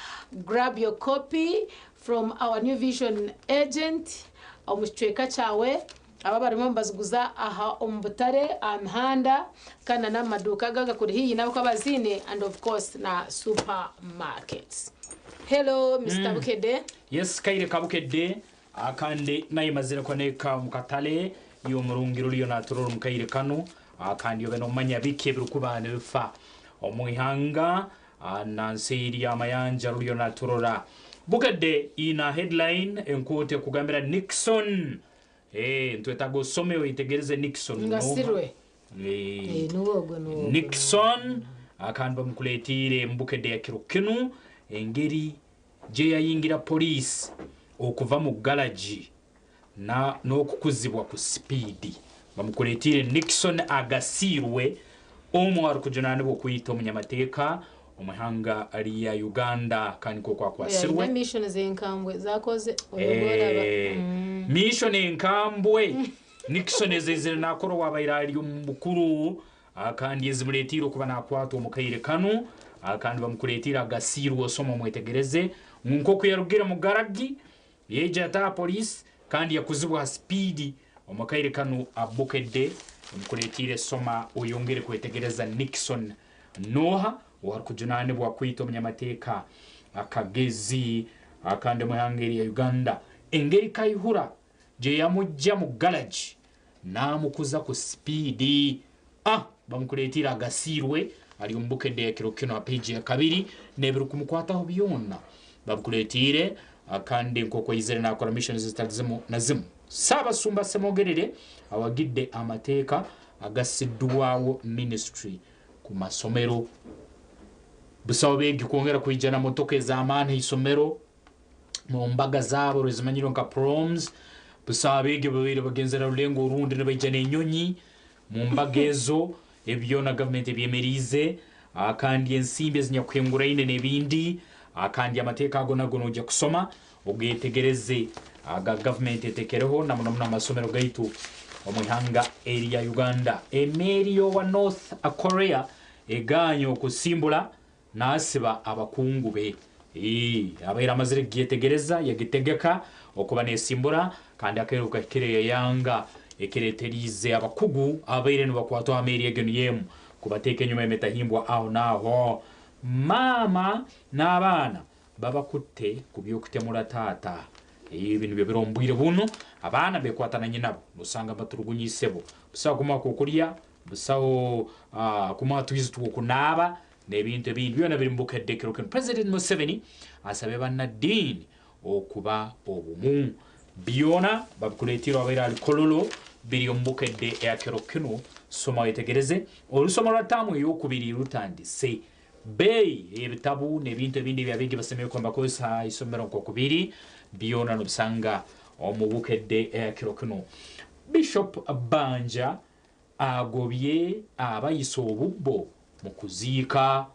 Grab your copy from our New Vision agent omu kicweka kyawe. Aba barimu nibaziguza aha omu butare, aha mihanda, kandi n'amu maduuka aga gakuri haihi n'abu abaziine, and of course na supermarkets. Hello, Mr. Bukede. Yes, kaire kabukedde akandi nayimazire koneka mukatale y'omurungiro riyo naturora omukaire kanu, kandi obe nomanya biki ebirikuba nibifa omu ihanga nansi eri amayanja ruriyo naturora. Bukedde ina headline enkote ekugambira Nixon. Ntwetaga osome oyetegereze Nixon. Ngasirwe. Nuwo ogwo, nuwo. Nixon akandi bamukuleetiire mbukedde ya kiro kinu engeri gye yayingira poliisi okuva mu garagi n'okukuzibwa ku sipiidi. Bamukuleetiire Nixon agasiirwe omwe arikujunaanibwa okuyita omunyamateeka omuhanga lya Uganda, kandi nk'okwakwasirwe. Oyina mission zenkambwe zakoze oyogoraba. Mission enkambwe Nixon ezezire nakora wabaire ari omukuru, kandi ezimuleetiire okuba nakwatwa omu kaire kanu, kandi bamukuleetiire agasiirwe. Osoma omwetegereze nk'oku yarugire mu garagi yeija yataha poliisi kandi yakuzibwa ha sipiidi omu kaire kanu. Abukedde omukuleetiire, soma oyongere kwetegereza Nixon noha owarikujunaanibwa kwita omunyamateeka akagezi, kandi omuhanga eri ya Uganda, engeri Kaihura gye yamujja mu garagi n'amukuza ku sipiidi. Bamukuleetiire agasiirwe ari omu Bukedde ya kiro kino ha peji ya 2 n'ebirikumukwataho byona babukuleetiire, kandi nk'oku aizire nakora missions zitali zimu na zimu. Saabasumba Semogerere awagidde amateeka agasiddwawo ministry ku masomero. Busawo beegi kwongera kwija na motoka ez'amaani isomero mu mbaga zaabo ezimanyirwe nka proms. Busawo abeegi babaire bagenzera rulengo orundi nibaija n'enyonyi mu mbaga ezo. Ebyo na gavumenti ebyemeriize, kandi ensimbi ezinyakuhinguraine n'ebindi, kandi amateeka ago nago nojja kusoma ogetegereze aga gavumenti etekereho na muno muno amasomero gaitu omu ihanga erya Uganda. Emeeri yowa North Korea eganye okusimbula nasiba abakungu be. Abaire amazire kugyetegereza yagitegeka okuba nesimbura, kandi akeruka kire yayanga, ekireteriize abakugu abaire nibakwatwa ameeri egyo niyemu kubateeka enyuma emitahimbwa aho naaho. Maama n'abaana babakutte ku by'okutemula taata. Ebi nibyo biri omu bwire bunu, abaana bekwata na nyinabo, nosanga baturugunya isebo. Busaho kumuha kokurya, busaho kumuha twizi tw'okunaaba n'ebintu ebindi byona biri mu Bukedde kiro kinu. President Museveni asabye bannaddiini okuba obumu. Byona babikuleetiire owabaire ali Kololo biri omu Bukedde eya kiro kinu. Soma wetegereze. Orusomo rwa taamu ey'okubiri rutandise. Beeyi ey'ebitabu n'ebintu ebindi ebi abeegi basemeriire kuba nibakozesa ha isomero nk'oku biri, byona nobisanga omu Bukedde eya kiro kinu. Bishop Banja agobye abayisa obubbo mu kuziika.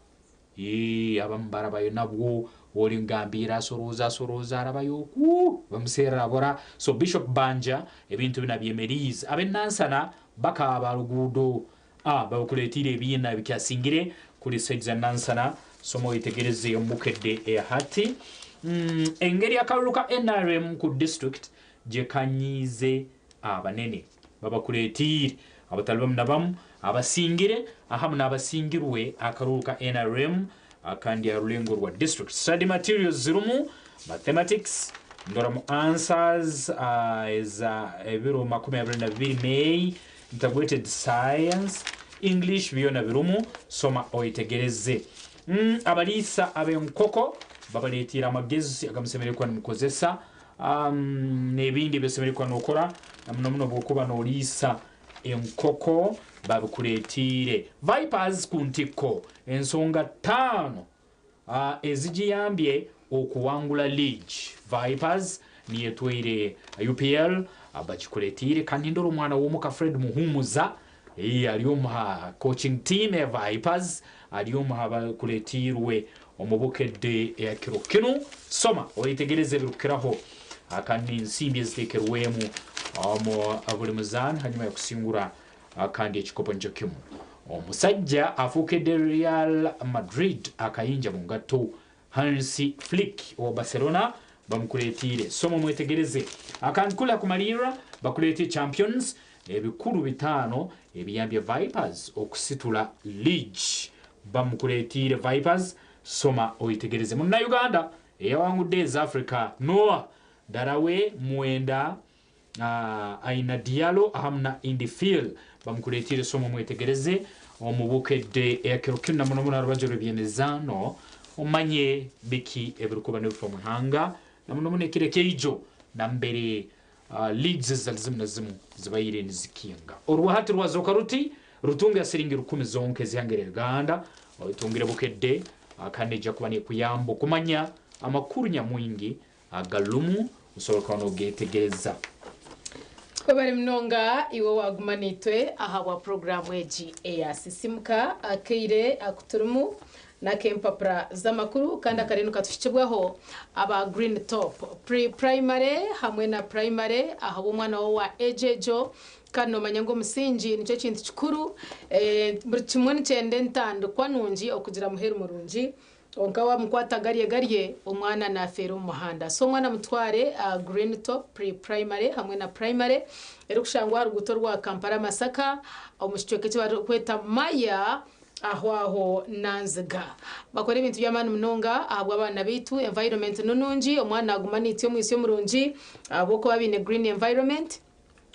Eeh abamu barabayo nabwo ori ngambiire asorooza asorooza arabayo oku bamuserra abura. So Bishop Banja ebintu binu abyemeriize. Ab'e Nansana bakaaba ha ruguudo. A Babakuleetiire ebiina ebikyasingire kuri side za Nansana. Soma oyetegereze omu Bukedde eya hati. Engeri akaruru ka nrm ku district gyekanyiize abanene. Babakuleetiire abatali bamu na bamu abasingire ahamu n'abasingirwe akaruru ka nrm akandi aha rulengo rwa district. Study materials zirimu Mathematics, ndoramu answers eza ebiro 22 May, Integrated Science, English byona birimu, soma oyetegereze. Abaliisa ab'enkoko babaletiire amagezi agamusemeriire kuba nimukozesa n'ebindi ebi osemeriire kuba nokora na muno muno obwokuba noliisa enkoko babikuletiire. Vipers ku ntikko ensonga taano ezigiyambye okuwangula liigi. Vipers niyo etwaire UPL bagikuletiire kandi nindora omwana w'omuka Fred Muhumuza ari omu ha coaching team eya Vipers ari omu ha bakuletiirwe omu Bukedde eya kiro kinu. Soma oyetegereze ebirikukiraho kandi n'ensimbi eziteekerwemu omu buri muzaani hanyuma y'okusingura kandi ekikopo nikyo kimu. Omusajja afuukidde Real Madrid akayinja mu ngatto Hansi Flick owa Barcelona bamukuleetiire. Soma omwetegereze. Akantu kuli hakumalirra bakuleetiire Champions ebikuru bitaano ebiyambye Vipers okusitula liigi. Bamukuleetiire Vipers. Soma oyetegereze. Munnayuganda eyawangudde eza Africa Noah Darawe Mwenda Aina Diallo ahamu na Indy Phil bamukuleetiire soma omwetegereze omu Bukedde eya kiro kinu na muno muno ha rubaju rw'eby'emizaano omanye biki ebirikuba nibifa omu ihanga na muno muno ekiro ekyaijo nambere leagues ezitali zimu na zimu zibaire nizikinga. Orwahati rwazooka ruti rutunge siringi rukumi zonka ez'ihanga erya Uganda otungire Bukedde kandi neija kuba nekuyamba okumanya amakuru nyamwingi Agarumu osobora kuba nogetegereza. Webare munonga iwe owaguma naitwe ahabwa puroguraamu egi eya Sisimuka. Akaire aku turimu n'ak'empapura z'amakuru kandi akariyo nikatuhikibwaho aba Green Top Pre Primary hamwe na Primary ahabw'omwana waawe owa age egyo. Kandi noomanya ngu omusingi nikyo kintu kikuru. Buri kimwe nikyenda entandikwa nungi okugira muheru murungi. Kwonka wamukwata garye garye, omwana nafeera omu muhanda. So omwana mutware aha Green Top Pre Primary hamwe na Primary erikushangwa aha ruguuto rwa Kampala Masaka omu kicweka eki barikweta Maya aho aho Nanziga. Bakora ebintu by'amaani munonga ahabw'abaana baitu. Environment ni nungi, omwana naguma naitsya omwitsyo murungi ahabw'okuba baine green environment.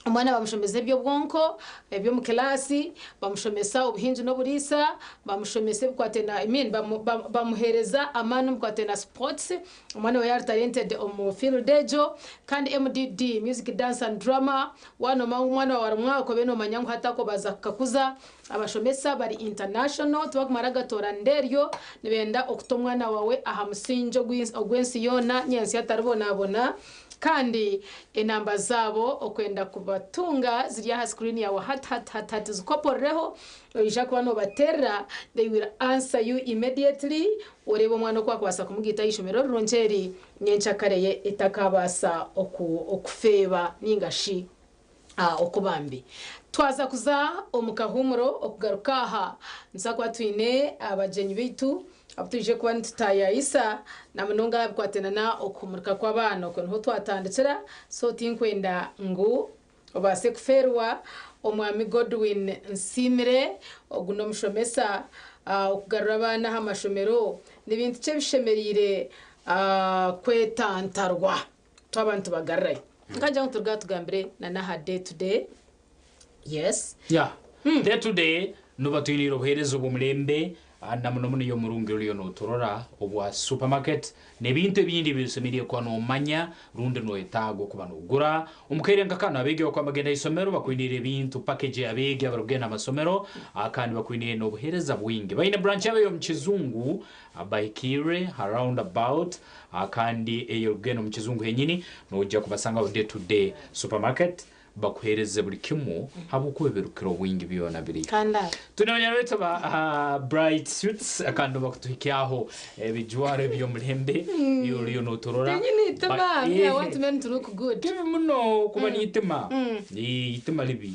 Omwana bamushomesa eby'obwonko, eby'omu kilaasi, bamushomesa obuhingi n'oburiisa, bamushomesa ebikwataine na, I mean bamuheereza amaani omu bikwataine na sports, omwana we yaaba ari talented omu field egyo. Kandi MDD, music, dance and drama, waaba noomanya ngu omwana waawe arimu ako, obe noomanya ngu hati ako baaza kukakuza. Abashomesa bari international, tibakumara gatoora nderyo, nibenda okuta omwana waawe aha musingi ogw'ensi yoona, nyentsya ataribonabona. Kandi enamba zaabo okwenda kubatunga ziri aha screen yaawe hati hati hati hati zikopororeho oija kuba nobaterera they will answer you immediately oreebe omwana oku wakubaasa kumugaita aha ishomero rirungi eri nyenkyakare ye etakabaasa okufeeba ninga shi okuba mbi. Twaza kuza omu kahuumuro okugaruka aha nituza kuba twine abagyenyi baitu abu twije kuba nitutaayaayisa na munonga aha bikwataine na okuhuumurika kw'abaana. Okwo niho twatandikira so tinkwenda ngu obaase kufeerwa Omwami Godwin Nsiimire. Ogu n'omushomesa. Okugarura abaana aha mashomero ni bintu ki ebishemereire kwetantarwa? Twaba nitubagarurayo nkagira ngu turuga tugambire na n'aha day to day, yes. Yeah. Day to day nuba twiniire obuheereza obw'omulembe na muno muno omurungi oriyo noturora obwa supermarket n'ebintu ebindi ebi kuba nomanya rundi noyetaaga okuba nogura. Omukaire nka kanu abeegi bakuba bagenda isomero bakwiniire ebintu package abeegi abarikugenda amasomero kandi bakwiniire n'obuheereza bwingi. Baine branch yabo ey'omu Kizungu bahikirre ha roundabout kandi eyo rugenda omu Kizungu henyini nojja kubasangaho Day to Day Supermarket bakuhereze buli kimu habwokuba ebirukiro obwingi byona biri. Kandi aho tuna abanyarweta ba Bright Suits kandi bakutuhikyaho ebijwaro eby'omulembe iyo noturora. Tinyine itima. Me, I want men to look good. Kibi muno kuba niitima. Itima libi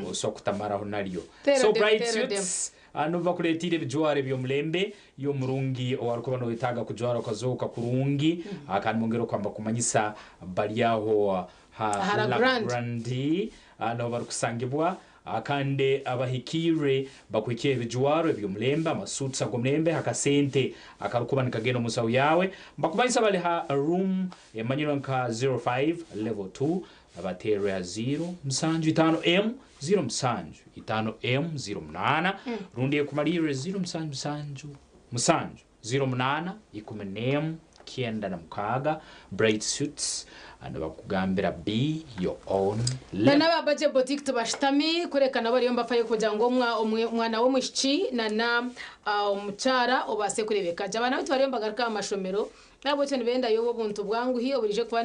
osobola kutamaraho naryo. Tera So them, Bright tera them. Suits ano bakuleetire ebijwaro eby'omulembe y'omurungi owarikuba noyetaaga kujwara okazooka kurungi kandi mwongere okwamba kumanyisa bari aho ha Ha La La Grande. Grande naho barikusangibwa kandi abahikirre bakuhikiye ebijwaro eby'omulembe, amasuits ag'omulembe akasente akarikuba nikagenda omu nsaho yawe. Bakumanyisa bali ha room emanyirwa nka 05 level 2, baterre ha 0 7 5 m 0 7 5 m 0 8 rundi ekumalirre 0 7 7 7 0 8 11 96. Bright Suits ano bakugambira be your own Na level. n'aba Budget Boutique tubashitami kurekana bariyo mbafayo kugira ngo omwana w'omwishiki na omukyara obase kurebeka gye. Abaana baitu bariyo mbagaruka aha mashomero nabwekyo nibendayo obuntu bwanguhi oburije kuba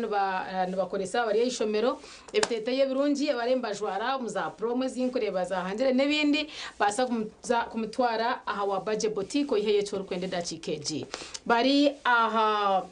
nibakoresa bari aishomero, ebiteteyi ebirungi abari mbajwara omu za promo ezinkureba zahangire n'ebindi baasa kumutwara aha wa Budget Boutique oiheyo eki orikwenda edakiika egi. Bari aha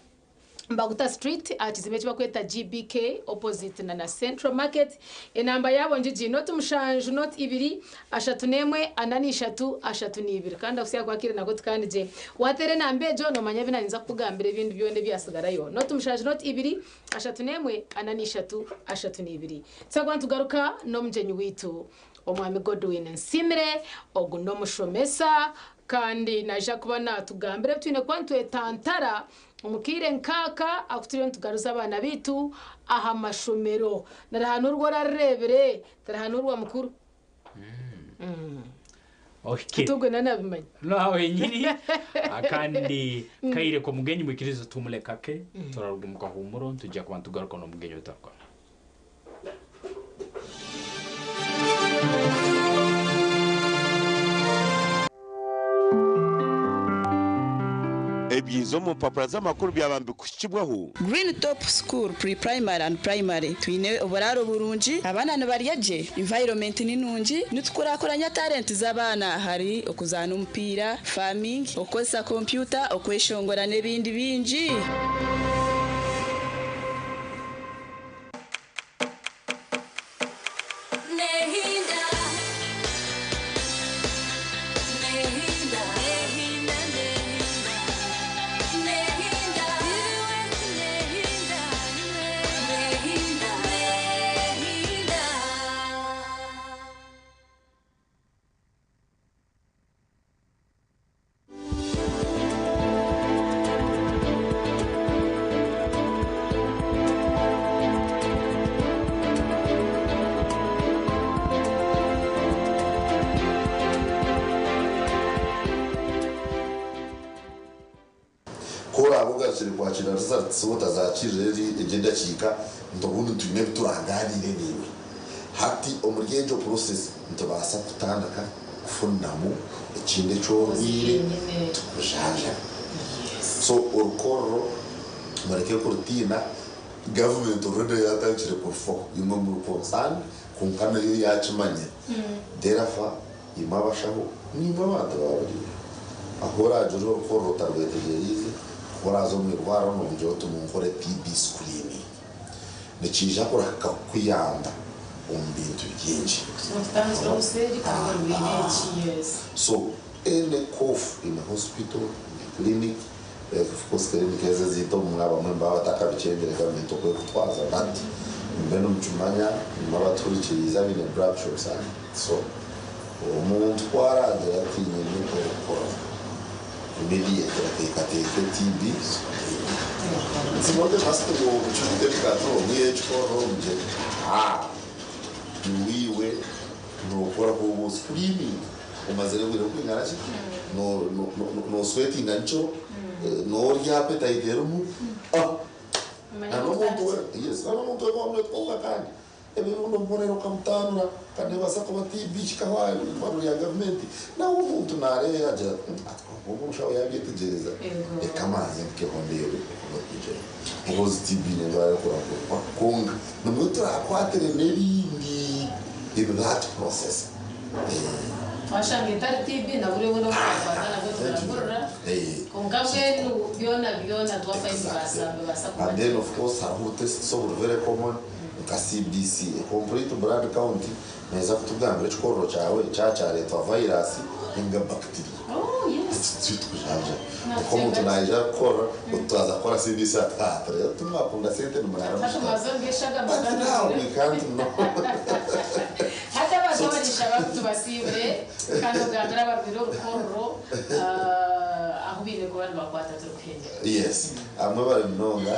Mbaguta Street aha kizimbe eki bakweta GBK opposite na Central Market. Enamba yabo ngigi 07 02 31 43 32. Kandi akusiya kwakire nako tukandi watere enamba egyo nomanya ebi nanyinza kukugambira ebindi byona ebyasigarayo. 07 02 31 43 32. Tusagwa nitugaruka n'omugyenyi witu omwami Godwin Nsimire. Ogu n'omushomesa kandi naija kuba natugambira ebi twine kuba nitwetantara omukaire nkaaka akuturiyo nitugaruza abaana bitu aha mashomero. Narahanurwa orarureebire tarahanurwa mukuru. Okay. Tugwe nanabimanya. Naho henyini kandi kaire ko mugenyi mwikiriza tumulekake turaruga mu kahumuro tujya kuba tugaruka n'omugenyi utakora. Ebyizo omu mpapura z'amakuru byaba mbikushikibwaho. Green Top School Pre-Primary and Primary twine oburaro burungi, abaana nibarya gye, environment ni nungi, nitukurakuranya talent z'abaana hari okuzaana omupiira, farming, okukozesa kompyuta, okweshongora n'ebindi bingi. Nehinda. Nehinda. Nehinda. Nehinda. Nehinda. Nehinda. Nehinda. Koraba ogarukire kwakira results otazakirira eri egyo edakiika nti obundi twine ebi turanganiire niiwe hati omuri egyo process nitubaasa kutandika kufuniramu ekindi eky'orwire tukujanjaba. So orukorro mureke kurutiina. Gavumenti already yatandikire kurufaho, imwe muri concern konka nayo yakimanya. Therefore imwe abashaho nimwe abantu baburiwe aho oragira orukorro otarwetegeriize oraza omu irwariro nomugira oti munkore TB screening nikiija kurahika kukuyamba omu bintu bingi. Tutandikira obuseeri kandi orwire eki, yes. So any cough in a hospital, in a clinic, like of course clinic ezi eziita omu abamwe mbaba batakabikyendere gavumenti okwekutwaza, but mbenu mukimanya nimwe abaturikiriize abaine drug shops and so omuntu kwaragira ati nyine orukora immediate ateekateeke TB screening. It's not a must ngo ucurite bikato niye chikoro nje. Ah. Niwe nokora ku screaming umazire bwire kwingana ki no no no no sweating ancho no rya appetite erumu ah ano muntu yes ano muntu wamwe tkoka kandi ebirundo mbonero kamutanura kandi basa kuba TB kikawayo intwaro ya gavumenti nawe omuntu nareya agira omushaho yabyetegereza reka amazi mukehondere because TB nendwara yokurangurwa konga nimwe turakwatire n'ebindi in that process. Washanga etari TB nabwo n'okukwata nabwo turagurura konka bwenu byona byona twafayo nibasa. And then of course hariho tests oburi very common nka CBC, complete blood count, neza kutugambira ekikorero kyawe kyakyaretwa virus ninga bacteria. Oh yes. Tukujanja uko omuntu naija kukora turaza kukora CBC atata rero tumwakunda sente nimunara. But now we can't know. Hata abazobarisha batubasiibure kandi ogambira abarwire orukororo ahu biine kuba nibakwata turikuhendera. Yes, amwe bari munonga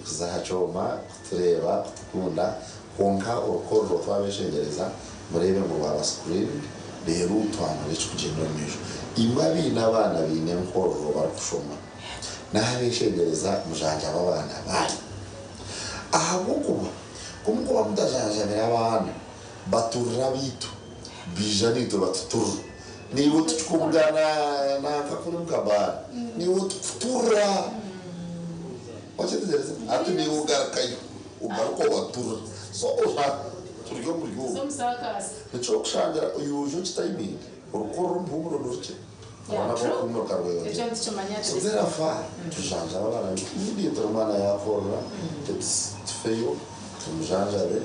kuza aha kyoma kutureeba kutukunda kwonka orukororo twabeshengereza murebe ngu rwaba screened reero twanura ekikugyenda omu maisho. Imwe abaine abaana baine enkororo barikushoma n'abeshengereza mujanjaba abaana banyu ahabw'okuba kumukuba mutajanjabira abaana baturira bitu bija nitwe batuturira niwe tukikubugana nanka kuri mukabara niwe tukuturira wakitegereza ati niwe ugarukayo ugaruka waturira so turi omuri obu nikyokushangira oyuju ekitayimingi orukorora omuhumuro nirukye abaana bokuhumuro karweyongera so therefore tujanjaba abaana bitu immediately omwana yakorora tufeyo tumujanjabe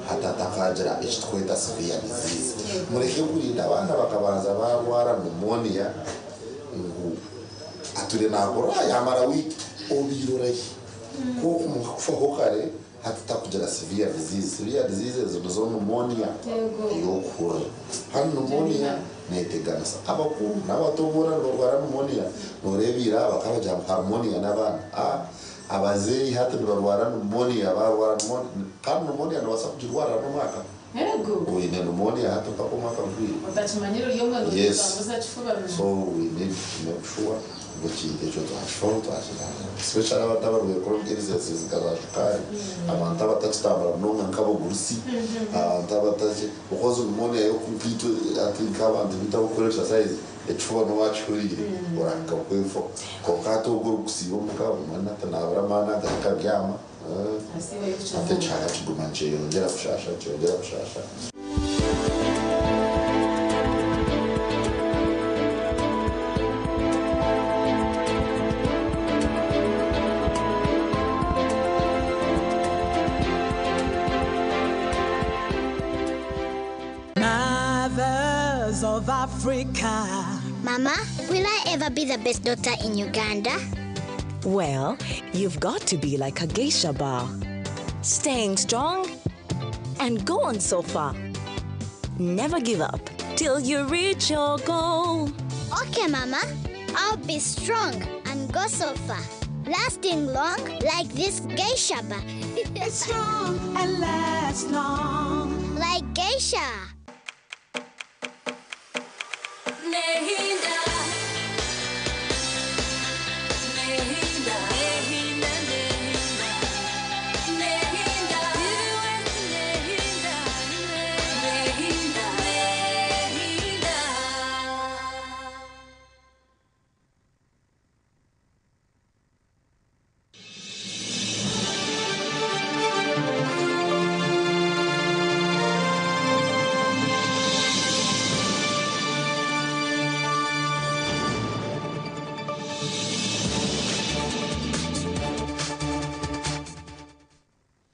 hatatakagira ekitukweta severe disease. Mureke kurinda abaana bakabanza barwara pneumonia ngu ature nakora yamara wiki obirorahi kuko mukakufaho kare hatatakugira severe disease. Severe diseases nizo pneumonia yokuhurira hano pneumonia neteganisa abakuru n'abato boona nibarwara pneumonia noreebira bakabagira ngu harmonia n'abaana abazeeyi hati nibarwara pneumonia barwara pneumonia kandi pneumonia nibaasa kugirwara n'omwaka. Yego. Oine pneumonia hati mpaka omwaka gugwire. Otakimanyire ori omwe Yes. kifuba. So we need to make sure ngu ekintu ekyo twakifaho twakiranga especially abantu abarwaire chronic illnesses nka za shukaari abantu abatakitambura munonga nk'abagurusi abantu abataki because pneumonia yokumpitwe ati nk'abantu bitaho kukora exercise ekifuba nowakihuriire orahika kwefo konka hati ogwo orikusiiba omuka omwana atanabura amaani agahika abyama ate ekihara kiguma nikyeyongyera kushasha nikyeyongyera kushasha. Mothers of Africa. Mama, will I ever be the best daughter in Uganda? Well, you've got to be like a geisha bar. Staying strong and go on so far. Never give up till you reach your goal. Okay, Mama. I'll be strong and go so far. Lasting long like this geisha bar. It's strong and lasts long. Like geisha. Nehinda, nehinda, nehinda, nehinda, nehinda, nehinda, nehinda.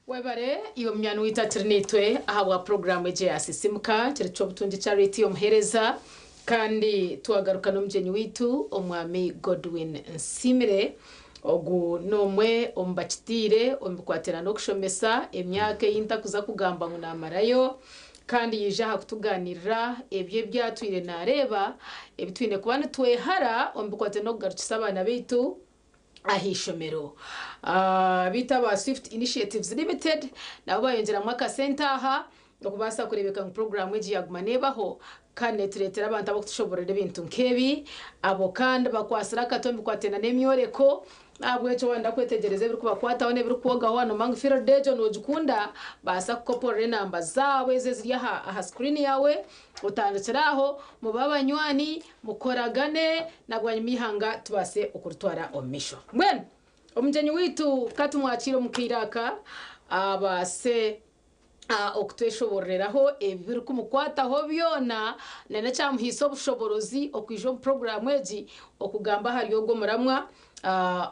Webare iwe munyani wita tirinitwe ahabwa programu egi yasisimuka kiri ky'obutungi Charity omuhereza kandi twagaruka n'omugyenyi witu omwami Godwin Nsimire ogu n'omwe omu bakitiire omu bikwatira n'okushomesa emyaka ei ntakuza kugamba ngu namarayo kandi yija aha kutuganirira ebyo ebyatwire nareeba ebitwine kuba nitwehara omu bikwatira n'okugarukisa abaana baitu Aha ishomero. Beitu aba Swift Initiatives Limited nabo bayongyeramu akasente aha okubaasa kureebeka ngu puroguraamu egi yaaguma neebaho kandi neetureetera abantu abarikutushoboorora ebintu nk'ebi. Abo kandi bakwatsire akati omu bikwatiraine n'emyoreko. N'ahabw'ekyo waayenda kwetegyereza ebirikubakwataho n'ebirikwogaho waanooma ngu field egyo noogikunda, baasa kukoporora enamba zaabo ezo eziri aha aha sikuriini yaawe otandikire aho mube abanywani. Mukoragane na bwanyima eihanga tubaase okuritwara omu maisho. Mbwenu omugyenyi waitu ka tumwakiire omu kaire aka abaase okutweshobororeraho ebirikumukwataho byona na n'ekyamuhaise obushoborozi okwija omu puroguraamu egi okugamba ahari ogwo muramwa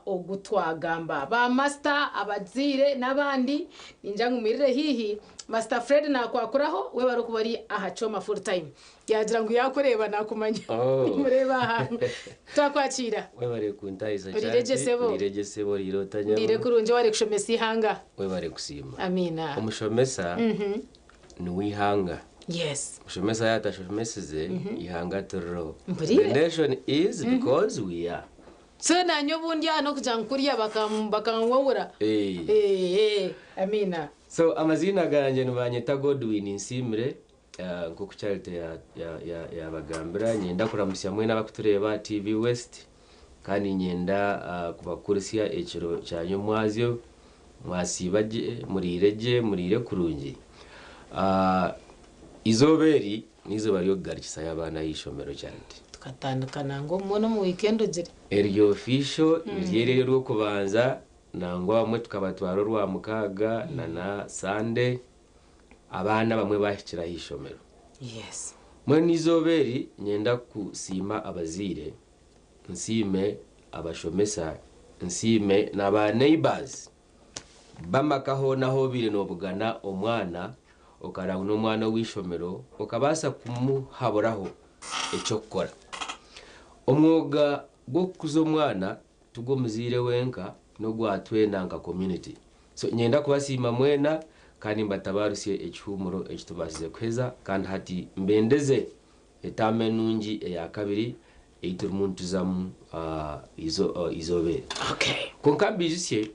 ogu twagamba. Ba masita, abazaire n'abandi ningira ngu mwirire haihi. Masita Fred naakwakuraho we barikuba ori aha kyoma full time. Yaagira ngu yaakureeba naakumanya. Oh. Nimureeba aha. Twakwakiira. Webare kuntahisa Oriire Charity. gye sebo. Oriire gye sebo, oriire ota nyabo? Ndiire kurungi ware kushomesa eihanga. Webare kusiima. Amiina. Omushomesa niwe ihanga. Yes. Omushomesa yaaba atashomesize, eihanga tiririho. Mpuriire. The nation is because we are. So naanye obundi aha n'okugira ngu kuriya bakanwowura. Eh. Eh, amiina. So amaziina gangye nibanyeta Godwin Nsiimire. Nk'oku Charity yaabagambira, niinyenda kuramutsya mwena abarikutureeba aha TV West kandi niinyenda kubakurisya ekiro kya nyomwazyo. Mwasiiba gye, muriire gye, muriire kurungi. Eizooba eri n'eizooba ry'okugarukisayo abaana aha ishomero Charity. Tukatandika nangwa obumwe n'omu wiikendi ogire. Eryo official niryo eri ery'Orwokubanza nangwa abamwe tukabatwara Orwamukaaga na Sunday. Abaana abamwe baahikire aha ishomero. Yes. Mbwenu eizooba eri niinyenda kusiima abazaire, nsiime abashomesa, nsiime na ba neighbours b'amaka hoona ahu obaire noobugana omwana okareba ngu n'omwana ow'eishomero okabaasa kumuhaburaho eky'okukora. Omwoga gw'okukuza omwana Tigw'omuzaire wenka, n'ogwa twena nka community. So niinyenda kubasiima mwena kandi mbatabaarusye ekihuumuro eki tubaasize kuheza kandi hati mbendeze etaama enungi eya kabiri ei turimu nituzamu eizooba eri. Kwonka mbiijusye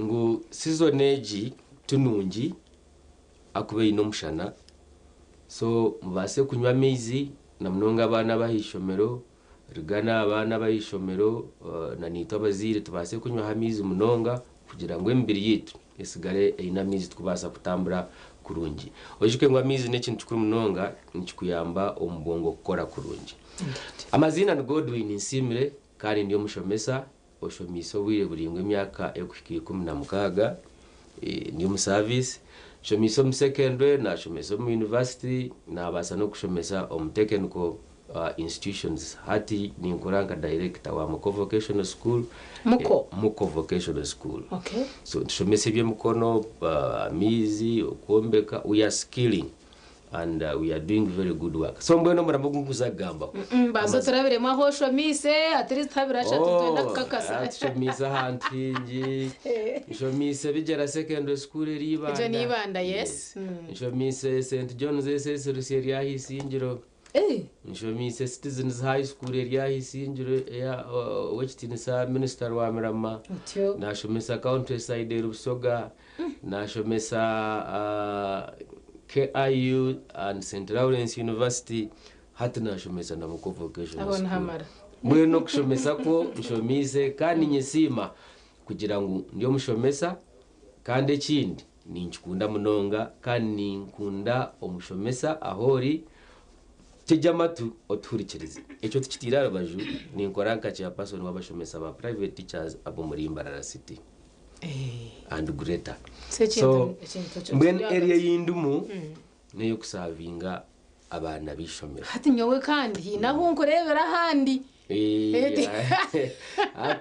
ngu season egi ti nungi ahakuba eine omushana so mubaase kunywa amaizi na munonga abaana ab'aha ishomero. Rigana abaana ab'ahaishomero na naitwe abazaire tubaase kunywaho amaizi munonga kugira ngu emibiri yaitu esigare eine amaizi tukubaasa kutambura kurungi. Oijuke ngu amaizi n'ekintu kikuru munonga nikikuyamba omu bwongo kukora kurungi. Amaziina ni Godwin Nsiimire kandi ndi omushomesa Oshomeise obwire buraingwa emyaka erikuhika 16, ndi omu service, nshomeise omu secondary, nashomesa omu university, nabaasa n'okushomesa omu technical institutions. Hati ninkora nka director wa Muko Vocational School. Muko? Muko Vocational School. Okay. So nitushomesa eby'emikono, amaizi, okwombeka, we are skilling. And we are doing very good work. So mbwenu omurimo ogu nkuza kugambaho. Mbanza oturabiremu ahu oshomiise, at least habiri ashatu nitwenda kukakasa. Oh, tushomiise ahantu haingi. Nshomiise Bigyera Secondary School eri Ibanda. Egyo ni Ibanda, yes. Nshomiise St John's SS Rusya eri aha Isingiro. Nshomiise Citizens High School eri aha Isingiro eya Owekitiinisa Minisita Rwamirama. Otyo. Nashomesa Countryside eri Busoga. Nashomesa KIU and St Lawrence University, hati nashomesa na Muko Vocational Aho School. nihamara. Mbwenu okushomesa kwo nshomiise kandi ninyesiima kugira ngu ndi omushomesa kandi ekindi ninkikunda munonga kandi ninkunda omushomesa ahu ori tega amatu otuhurikirize. Ekyo tukitaire aha rubaju, ninkora nka chairperson w'abashomesa ba private teachers ab'omuri Mbarara City. and greater. So ekintu- So ekintu kyo mbwenu kiri area ahagati. ei ndimu n'ey'okusavinga abaana b'eishomero. Hati nyowe kandi haine ahu nkureebera ahandi. Hati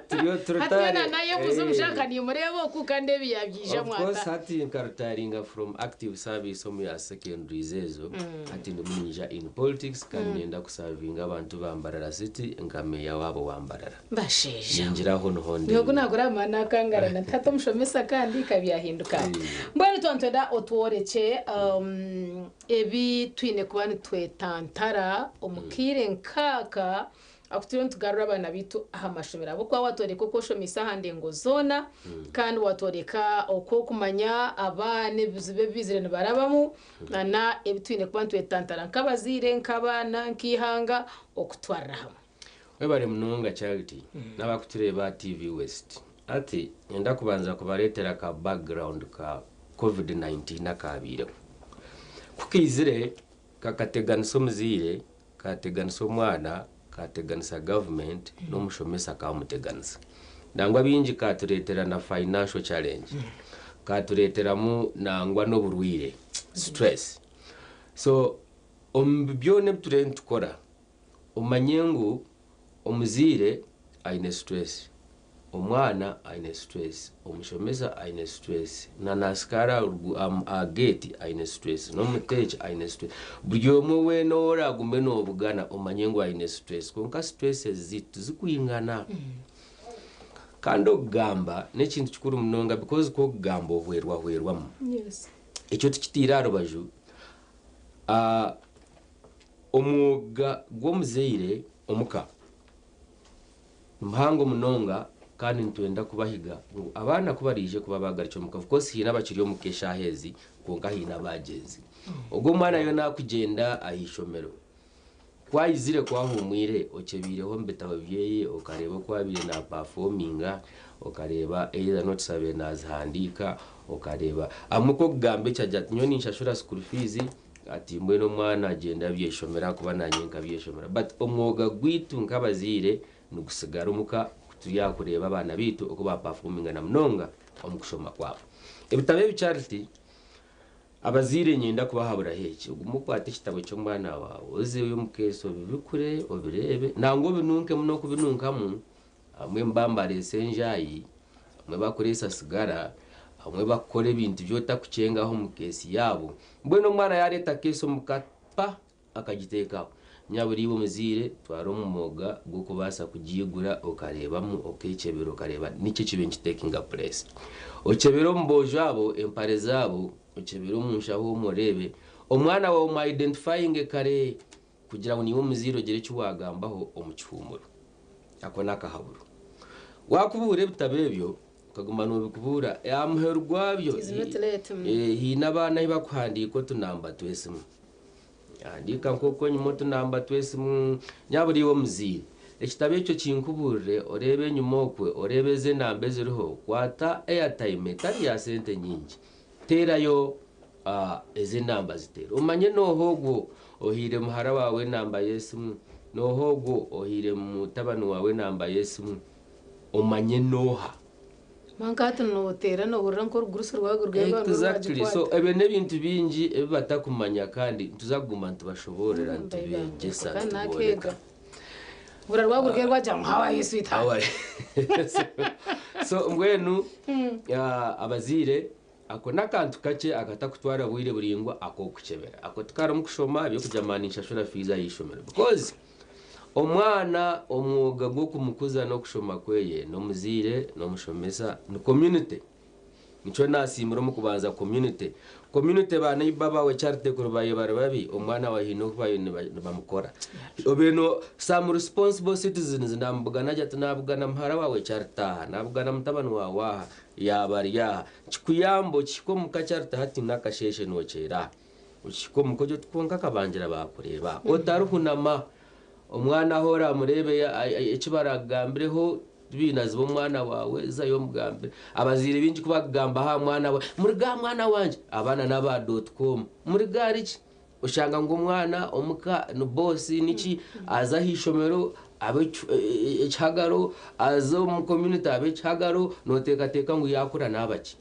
turiyo Hati turutare. yoona nayebuuza omushana nimureeba oku kandi ebi yabyija Of course mwata. hati nkarutaringa from active service omu ya secondaries ezo hati ndimu ninyija in politics kandi niinyenda kusavinga abantu ba Mbarara City nka meeya waabo wa Mbarara. Bashaija. Ningira aho niho ndi. Nyowe ku naakora aha maani akangarana nti hati omushomesa kandi ka byahinduka. Mbwenu twaba nitwenda otworekye ebi twine kuba nitwetantara omu kaire nk'aka. Aku turiyo nitugarura abaana baitu aha mashomero ahabw'okuba watworeka oku oshomeise aha ndengo zoona kandi watworeka oku okumanya abaana ebizibu ebi baizire nibarabamu na ebi twine kuba nitwetantara nk'abazaire, nk'abaana, nk'eihanga okutwarira hamwe. Webare munonga Charity n'abakutureeba aha TV West. Hati nyenda kubanza kubareetera ka background ka Covid 19 akaabaireho. Ku kaizire kakateganisa omuzaire Kaateganisa omwana, kaateganisa gavumenti, n'omushomesa kaamuteganisa. Nangwa bingi kaatureetera na financial challenge, kaatureeteramu nangwa n'oburwaire, stress. So omu byona ebi turiyo nitukora, omanye ngu omuzaire aine stress. Omwana aine stress, omushomesa aine stress, na na askari aha gate aine stress, n'omuteeki aine stress. Buri omwe weena ou oraagume noobugana omanye ngu aine stress. Kwonka stress ezi tizikwingana. Kandi okugamba n'ekintu kikuru munonga because ku okugamba ohwerwahwerwamu. Ekyo tukitaire aha rubaju, omwoga gw'omuzaire omuka. Ni muhango munonga kandi nitwenda kubahiga ngu abaana ku baraije kuba baagarukire omuka, of course haine abakiri omuka eshaaha ezi kwonka haine abaagyenzire. Ogwo omwana yoona akugyenda aha ishomero, ku aizire ku ahuumwire okyebeireho omu bitabo byeye okareeba oku abaire naapafominga, okareeba either notes abaire naazihandiika, okareeba ahabw'okuba ku okugamba eki agira ati nyowe ninshashura school fees, Ati mbwenu omwana agyende abyeshomere ahakuba nanye nkabyeshomera but omwoga gwaitu nkabazaire nigusigara omuka turi aha kureeba abaana baitu oku ba performinga na munonga omu kushoma kwabo. Ebitabo ebi Charity, abazaire niinyenda kubahaburaho eki, ogume okwate ekitabo ky'omwana waawe ozeyo omu keesi obibikure obireebe nangwa obinunkemu n'okubinunkamu Abamwe nibaba nibareesa enjaayi, abamwe bakureesa sigara, abamwe bakukora ebintu bi otakukyengaho omu keesi yaabo. Mbwenu omwana yaareeta keesi omu ka pa akagiteeka aho, nyabura iwe omuzaire twara omwoga gw'okubaasa kugiigura okareebamu okeekyebera okareeba niki ekibaire nikiteekinga pureesi. Okyebere omu boojo abo empare zaabo, okyebere omu nshaho omwo oreebe, omwana waawe omwayidentifayinge kare. Kugira ngu naiwe omuzaire ogire eki waagambaho omu kihuumuro. Ako n'akahaburo. Waakubuura ebitabo ebyo, okaguma noobikubuura, aha muheru gwabyo It is not late. haine abaana ahu barikuhandiika otunamba tw'esimu. Handiika nk'oku enyima otunamba tw'esimu. Nyabura iwe omuzaire, ekitabo ekyo kinkubuurire, oreebe enyima okwe, oreebe ezi enamba eziriho, kwata airtime etari ya sente nyingi. Teerayo ezi enamba ziteere. Omanye n'oha ogwo ohaire muhara waawe enamba y'esimu, n'oha ogwo ohaire mutabani waawe enamba y'esimu. Omanye n'oha. Kwonka hati nooteera noohurira nk'orugurusi rwawe rwaba Exactly. So nirwagikwata. ebyo n'ebintu bingi ebi batakumanya kandi nituza kuguma nitubashoboorora, nitubeegyesa, Kandi nitubooreka. nakeega. Bura rwaba rwe rwagira ngu how are you sweetheart? How are you? So mbwenu abazaire Ako n'akantu kakye akatakutwara bwire buraingwa ak'okukyebera. Ako tikarimu kushoma eby'okugira mani ninshashura fiizi aha ishomero because omwana omwoga gw'okumukuza n'okushoma kweye n'omuzaire, n'omushomesa, ni community. Nikyo naasiimire omu kubanza community. Community ba neighbour baawe Charity kuri baabaire bari babi, omwana waawe haine oku baabaire nibamukora. Obaire no some responsible citizens naamubugana agira ati naabugana muhara waawe Charity aha, naabugana mutabani waawe aha, Yaaba ari aha, kikuyambe okihike omu ka Charity hati n'akasheeshe nookyera. Okihike omuka ogye oti kwonka akabangira baakureeba. Otarihunama. Omwana ahu oraamureebe eki baraakugambireho tibaine ziba omwana waawe, zayo omugambire. Abazaire baingi ku bakugamba aha mwana we, muruge aha mwana wangye! Abaana n'aba dot com. Muruge ahari ki? Oshanga ngu omwana omuka ni boss niki, aza aha ishomero abe ekihagaro, aza omu community abe ekihagaro, noteekateeka ngu yaakura naaba ki?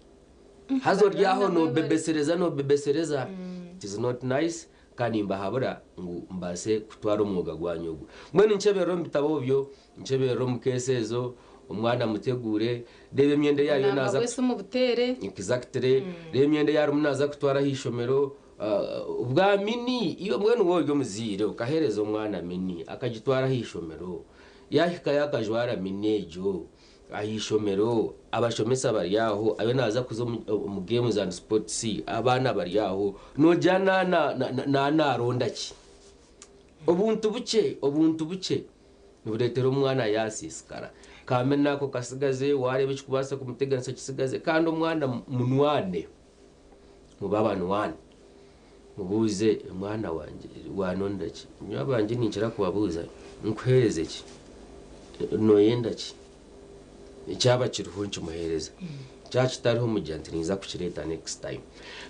Haza ori aho nobebesereza nobebesereza, it is not nice kandi nimbahabura ngu mubaase kutwara omwoga gwanyu ogwo. Mbwenu nkyeberera omu bitabo ebyo, nkyeberera omu case ezo, omwana muteguure, reeba emyenda ei ariyo Obunamba naaza bw'esimu buteere. Exactly, reeba emyenda ei arimu naaza kutwara aha ishomero, Bwa mini, iwe mbwenu waaba ori omuzaire okaheereza omwana mini akagitwara aha ishomero, yaahikayo akajwara mini egyo aha ishomero, abashomesa bari aho, ariyo naaza kuza omu games and sports, abaana bari aho, noogira naaba naaronda ki? Obuntu bukye, obuntu bukye. Nibureetera omwana yaasiisikara. Kamina ako kasigaze, waareeba ekirikubaasa kumuteganisa kisigaze kandi omwana munwane, mube abanywani. Mubuuze, mwana wangye waanonda ki? Nyowe abangye ninkira kubabuuza, nkuheereze ki? Nooyenda ki? Kyaba kiriho nkimuheereza, kyaba kitariho mugira nti ninza kukireeta next time.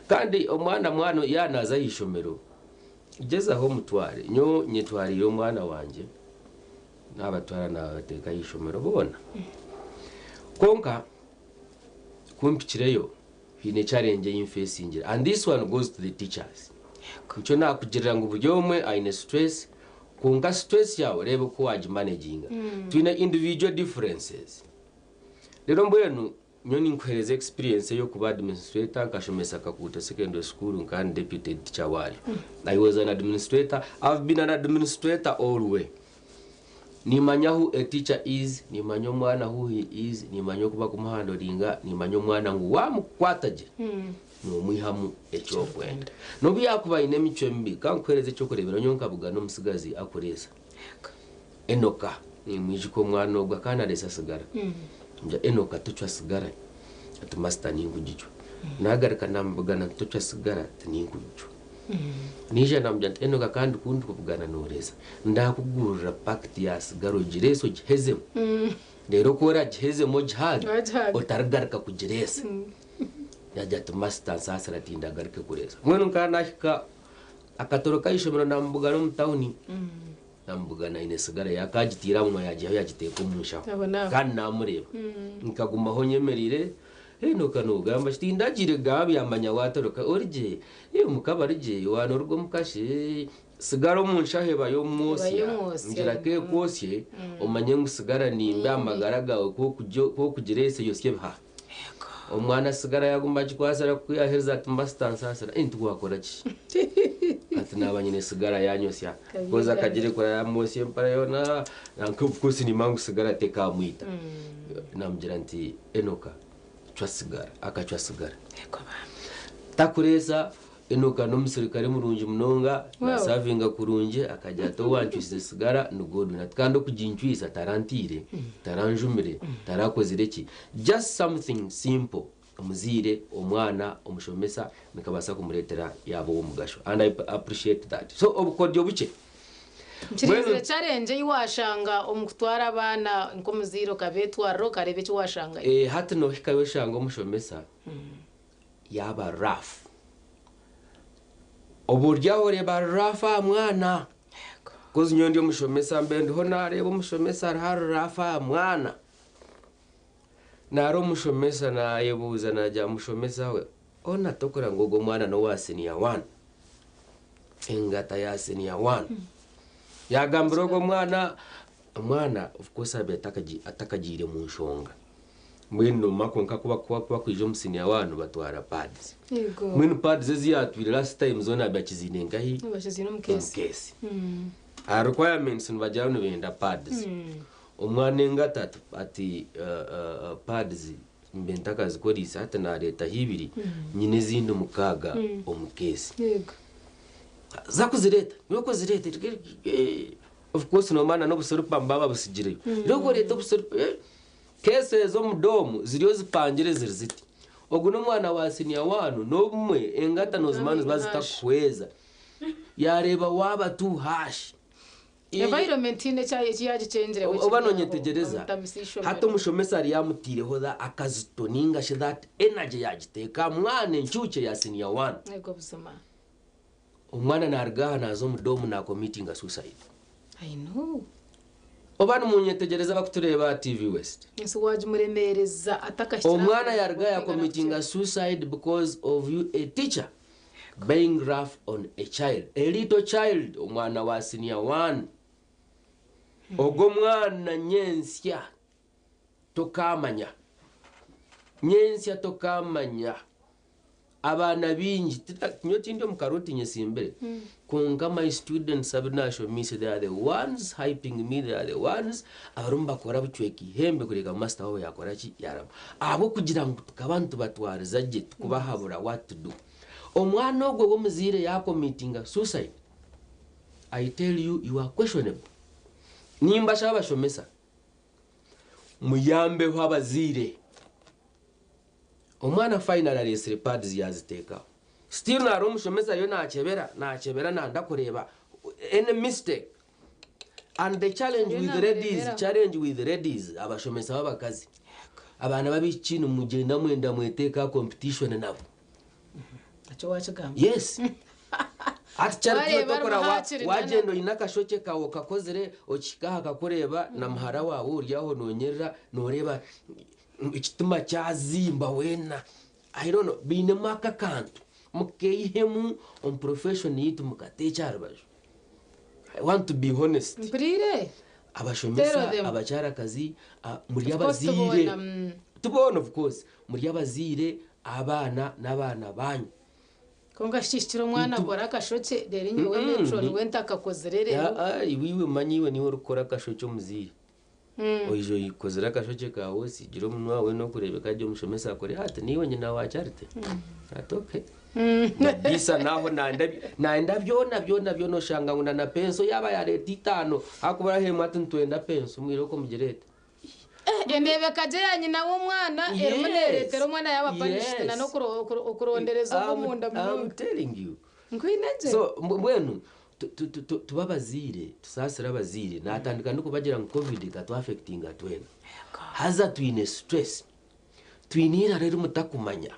Kandi omwana mwana yaaba naaza aha ishomero, Gyezaho omutware. Nyowe nyetwariire omwana wangye, naabatwara naabateeka aha ishomero boona. Kwonka ku mpikireyo, haine challenge ei nfeesingire and this one goes to the teachers. Nikyo naakugirira ngu buri omwe aine stress, kwonka stress yaawe reeba oku waagimanaginga. Twine individual differences. Reero mbwenu Nyowe ninkuhereza experience eyokuba administrator nkashomesa Kakuuto secondary school nkaba ndi deputy head teacher waayo. I was an administrator, I've been an administrator all way. Nimanya who a teacher is, nimanya omwana who he is, nimanya oku bakumuhandoringa, nimanya omwana ngu wamukwata gye nomwihamu eki okwenda. Nobu yakuba aine emicwe mibi, kankuhereze ekyokureberaho nyowe nkabugana omutsigazi akureesa. Enoka, nimwijuka omwana ogwo akaba nareesa sigara. Ngira Enoka tocwa sigara, ati masita ninkugicwa. Nagaruka namubugana nti tocwa sigara, ati ninkugicwa. Naija namugira nti Enoka kandi ku ndikubugana noreesa, ndakugurira pakiti ya sigara ogireese ogihezemu. Reero ku oragihezemu ogihaage, otarigaruka kugireesa. Yagira ati masita nsaasira tindagaruke kureesa. Mbwenu nkaba nahika akatoroka ah'eishomero namubugana omu tawuni. Namubugana aine sigara yakagitiire aha munwa yagiihaho yagiteeka omu nshaho kandi namureeba. Nkagumaho nyemereire, Enoka nogamba ki? Tindagiire kugamba byamanya watoroka ori gye, omuka bari gye, wanoruga omuka shi sigara omu nshaho eba y'omwosya, ngira k'ekwosye omanye ngu sigara nimbi aha magara gaawe ku okugireesa eyosya ebihaha. Omwana asigara yaguma agikwasire ku yaherize ati masita nsaasira eh nti wakora ki? Ati naba nyine sigara yanyosya koza akagirekura yamwosya empara yoona nanka of course nimanya ngu sigara tekamwita. Namugira nti Enoka cwa sigara akacwa sigara. Takureesa Enoka n'omusirikare murungi munonga, naasavinga kurungi, akagira ati, Owancwisize sigara ni Godwin. Ati, Kandi okugincwisa tarantiire, taranjumire, tarakozire ki. Just something simple, omuzaire, omwana, omushomesa, nikabaasa kumureetera yaaba ow'omugasho. And I appreciate that. So obukodyo bukye. Nkirinzire challenge ei waashanga omu kutwara abaana nk'omuzaire okabeetwarira okareeba eki waashangayo. Hati noohikayo oshanga omushomesa yaaba rough. Oba ori aho oreeba ari rough aha mwana. Coz nyowe ndi omushomesa mbe ndiho nareeba omushomesa ariho ari rough aha mwana. Nari omushomesa nayebuuza nagira mushomesa we hoona tokura ngu ogu omwana n'owa senior one? Engata ya senior one. Yagambira ogwo omwana, omwana of course abaire atakagiire mu nshonga. Mbwenu noomanya kwonka ku bakwija omu siniya waanu batwara pads. Mbwenu pads ezi yaatwire last time zoona bakiziine nkahi? Omu keesi. Aha requirements nibagira ngu nibenda pads. Omwana engata ati pads mbe ntakazikoriise hati naareetaho ibiri nyine ezindi mukaaga omu keesi. Za kuzireeta, iwe kuzireeta. Of course noomanya n'obusiripa nibaba babutsigireyo. Reero oreete obusiripa. Keesi ez'omu doomu ziriyo zipangire ziri ziti, Ogu n'omwana wa siniya waanu n'obumwe engata noozimanya niziba zitakuhweza. Yaareeba waaba too harsh. Environment haine eki yaagikyengire Oba noonyetegyereza? Hati omushomesa ariyo amutaireho that akazito nainga shi that energy yaagiteeka aha mwana encuukye ya siniya waanu. Eego buzima. Omwana naaruga aha naaza omu doomu naakomitinga suicide. I know. Oba nimunyetegyereza abakutureeba aha TV West? Ensi waagimuremeereza atakahikire aha Omwana muheru yaruga gw'okwingana yakomitinga kukira. suicide because of you a teacher being rough on a child, a little child, omwana wa senior one. Ogwo omwana nyentsya tokaamanya. Nyentsya tokaamanya. Abaana baingi, nyowe tindi omu karooti nyesimbire, kwonka my students abu naashomiise they are the ones hyping me, they are the ones abarimu nibakora bucweka eihembe kureeba ngu master waabo yaakora ki, yaaraba. Ahabw'okugira ngu tukaba nitubatwariza gye tukubahabura what to do. Omwana ogwo w'omuzaire yaakomitinga suicide, I tell you, you are questionable. Nimbashaba abashomesa muyambeho abazaire. Omwana finally areetsire pads yaaziteekaho. Still naareeba omushomesa ariyo naakyebera, naakyebera nanda kureeba any mistake. And the challenge Ariyo with ladies, naamureeberaho. challenge with ladies, abashomesa b'abakazi, abaana b'abaishiki nimugyenda mwenda mweteeka aha competition nabo. Ekyo waakigamba. Yes. Hati Charity Wareeba otokora arimu wa- haakiri wagyenda oine akashokye kawe okakozire okihika aha kakureeba na muhara waawe ori aho noonyerera nooreeba ekitima kyazimba weena. I don't know, bainemu aka akantu mukeihemu omu profession yaitu mukateekye aha rubaju. I want to be honest. Mpuriire. Abashomesa, Tell them. abakyarakazi, muri Of course abazaire. tuboona, Tuboona of course. Muri abazaire, abaana n'abaana baanyu. Kwonka shi kihikire omwana akora akashokye reero nyowe matron we ntakakozire reero. Aa, iwe manya iwe niiwe orikukora akashokye omuzaire. Oija okozire akashokye kaawe osiigire omunwa weena orikureebeka gye omushomesa akore ati niiwe nyina wa Charity? Ati okay. Nadiisa naaho nayenda nayenda byona byona byona oshanga ngu na na penso yaaba yareeta itaano hakuba emwe ati nitwenda penso omwiroko omugireete. Endeebeka gye ya nyina w'omwana erimu neereetera omwana yaaba punished na n'okurondereza ogw'omunda munonga. I'm telling you. Nkwine gye. So mbwenu tube abazaire, tusaasire abazaire. Naatandika ndikubagira ngu covid ekatwafectinga twena. Haza twine stress, twine eiraro eri mutakumanya,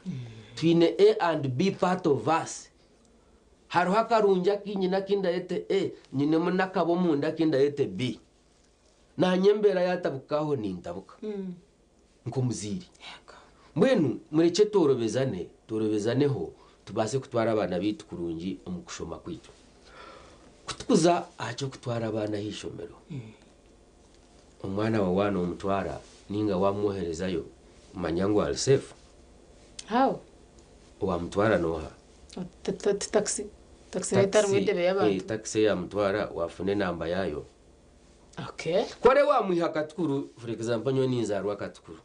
twine A and B part of us. Hariho akarungi aku nyine aku ndayete A, nyinemu n'akabi omunda aku ndayete B. Naanye embeera yaatabuka aho nintabuka nk'omuzaire. Mbwenu murekye tworobezane, tworobezaneho tubaase kutwara abaana baitu kurungi omu kushoma kwaitu. Ku tukuza aha ky'okutwara abaana aha ishomero, omwana waawe waaba noomutwara nainga waamwoherezayo, manya ngu ari safe. How? Owaamutwara n'oha? Takisi. Takisi neetarimu edebe y'abantu. Takisi eyaamutwara waafuna enamba yaayo. Okay. Ku ore waamwiha Katukuru, for example nyowe ninzaarwa Katukuru,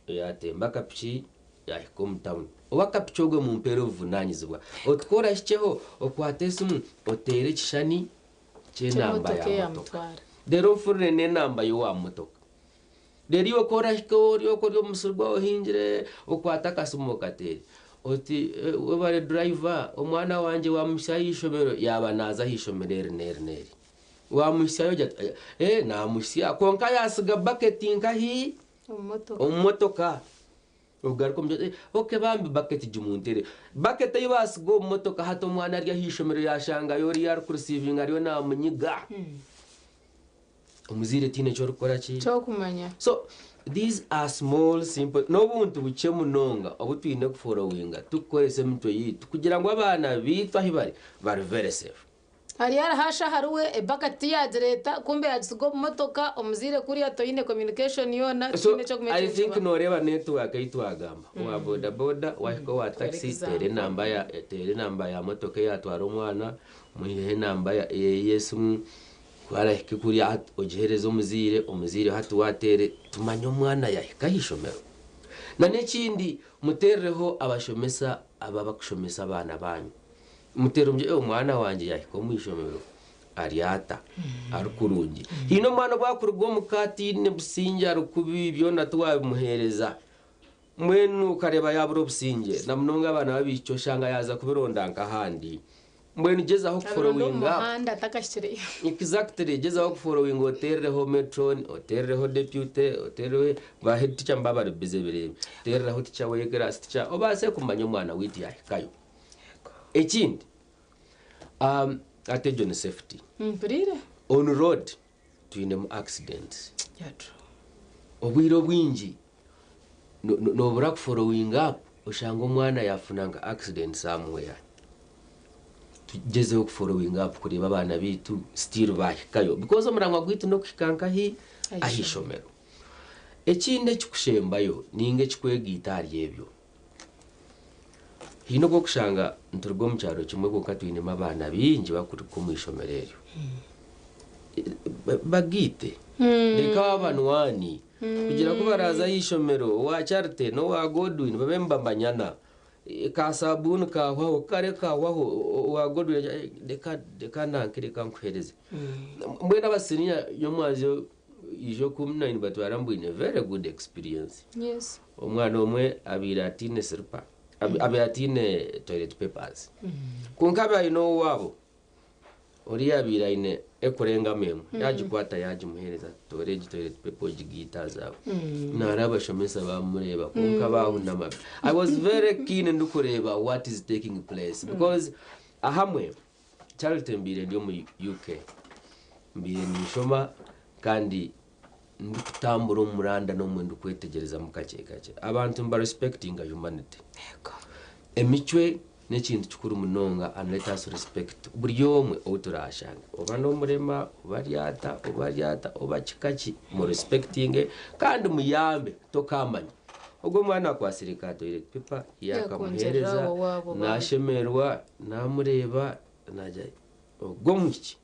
yaatemba akapiki yaahika omu tawuni. Ow'akapiki ogwe mumpeere obuvunaanyizibwa. Oti ku orahikyeho okwate esimu oteere ekishushani ky'enamba Ky'emotoka ya motoka. eyaamutwara. Reero onfurire n'enamba y'owa motoka. Reero iwe ku orahika ori okwo ori omu musiri gwawe ohingire, okwate akasimu okateere. Oti, Webare driver, omwana wangye waamuhitsya aha ishomero? Yaaba naaza aha ishomero eri n'eri n'eri. Waamuhitsyayo gye ati, Ee, naamuhitsya. Kwonka yaatsiga baketi nkahi? Omu motoka. Ogaruka omugira oti, Ok bambi baketi gimuntere. Baketi ei baatsiga omu motoka hati omwana ari aha ishomero yaashangayo oriya arikurisiivinga ariyo naamunyiga. Omuzaire tihaine eki orikukora ki? Ky'okumanya. So, these are small simple, n'obuntu bukye munonga obu twine kuforowinga turikukoresa emitwe yaitu kugira ngu abaana baitu ahu bari, bari very safe. Hariyo arahasha ahariwe ebaketi tiyagireeta kumbe yagitsiga omu motoka omuzaire kuriya toine communication yoona So tihaine I ekyokumenya think ekibaho. noreeba network ei twagamba owa boda boda wahika owa taxi teera enamba ya teera enamba ya motoka eyatwara omwana mwiheho enamba ya ey'esimu ku arahike kuriya hati ogihereze omuzaire omuzaire hati wateere tumanye omwana yahika ah'eishomero. Na n'ekindi muteerereho abashomesa aba abakushomesa abaana banyu. Muteera omu omwana wangye yaahika omu ishomero ari ata? Ari kurungi. Haine omwana obu arikuruga omu ka ataine busingye ari kubi byona tiwabimuheereza. Mbwenu okareeba yaabura obusingye na munonga abaana b'abaishiki oshanga yaaza kubironda nk'ahandi. Mbwenu gyezaho Abironda omu kuforowinga up. muhanda atakahikireyo. Exactly, gyezaho kuforowinga oteerereho matron, oteerereho deputy, oteerereho ba head teacher nibaba bari busy ebiro ebi. Teereraho teacher w'eclass teacher obaase kumanya omwana waitu yaahikayo. Ekindi, hati egyo ni safety. Mpuriire. On road twinemu accidents. Yeah, true. Obwire obwingi nobura ku following up oshanga omwana yafuna nka accident somewhere. Tugyezeho ku following up kureeba abaana baitu still bahikayo because omurangwa gwaitu n'okuhika nkahi? Ah'eishomero. Ekindi ekikushembayo ninga ekikwegaita ahari ebyo, Haine obu orikushanga nituruga omu kyaro kimwe kwonka twinemu abaana baingi barikuruga omu ishomero eryo. Bagaite reka babe abanywani kugira ku baraaze aha ishomero owa Charity n'owa Godwin babe nibamanyana. Ka sabuuni kahwaho kare kahwaho owa Godwin agira eh, reka reka nanke reka nkuhereze. Mbwenu aba senior nyomwazyo ijo kumi na nibatwara mbwine very good experience. Yes. Omwana omwe abaire ataine siripa abaire ataine toilet papers kwonka abaire aine owaabo Oriya abaire aine ekurengamu emwe, yaagikwata yaagimuheereza ati, Toora egi toilet paper ogigaite aha zaawe. Nari abashomesa baamureeba kwonka baahunama. I was very keen ndikureeba what is taking place because ahamwe Charity mbaire ndi omu UK, mbaire ninshoma kandi ndikutambura omu muranda n'omwe ndikwetegyerezamu kakye kakye. Abantu niba respectinga humanity. Emicwe n'ekintu kikuru munonga and let us respect buri omwe ou turashange. Oba n'omurema, oba ari ata, oba ari ata, oba kika ki, mu respectinge kandi muyambe tokamanya. Ogwo omwana akwatsire ka toilet paper yakamuhereza, Yakongyerera owaabo bambi. nashemererwa, namureeba nagira ogwo omwishiki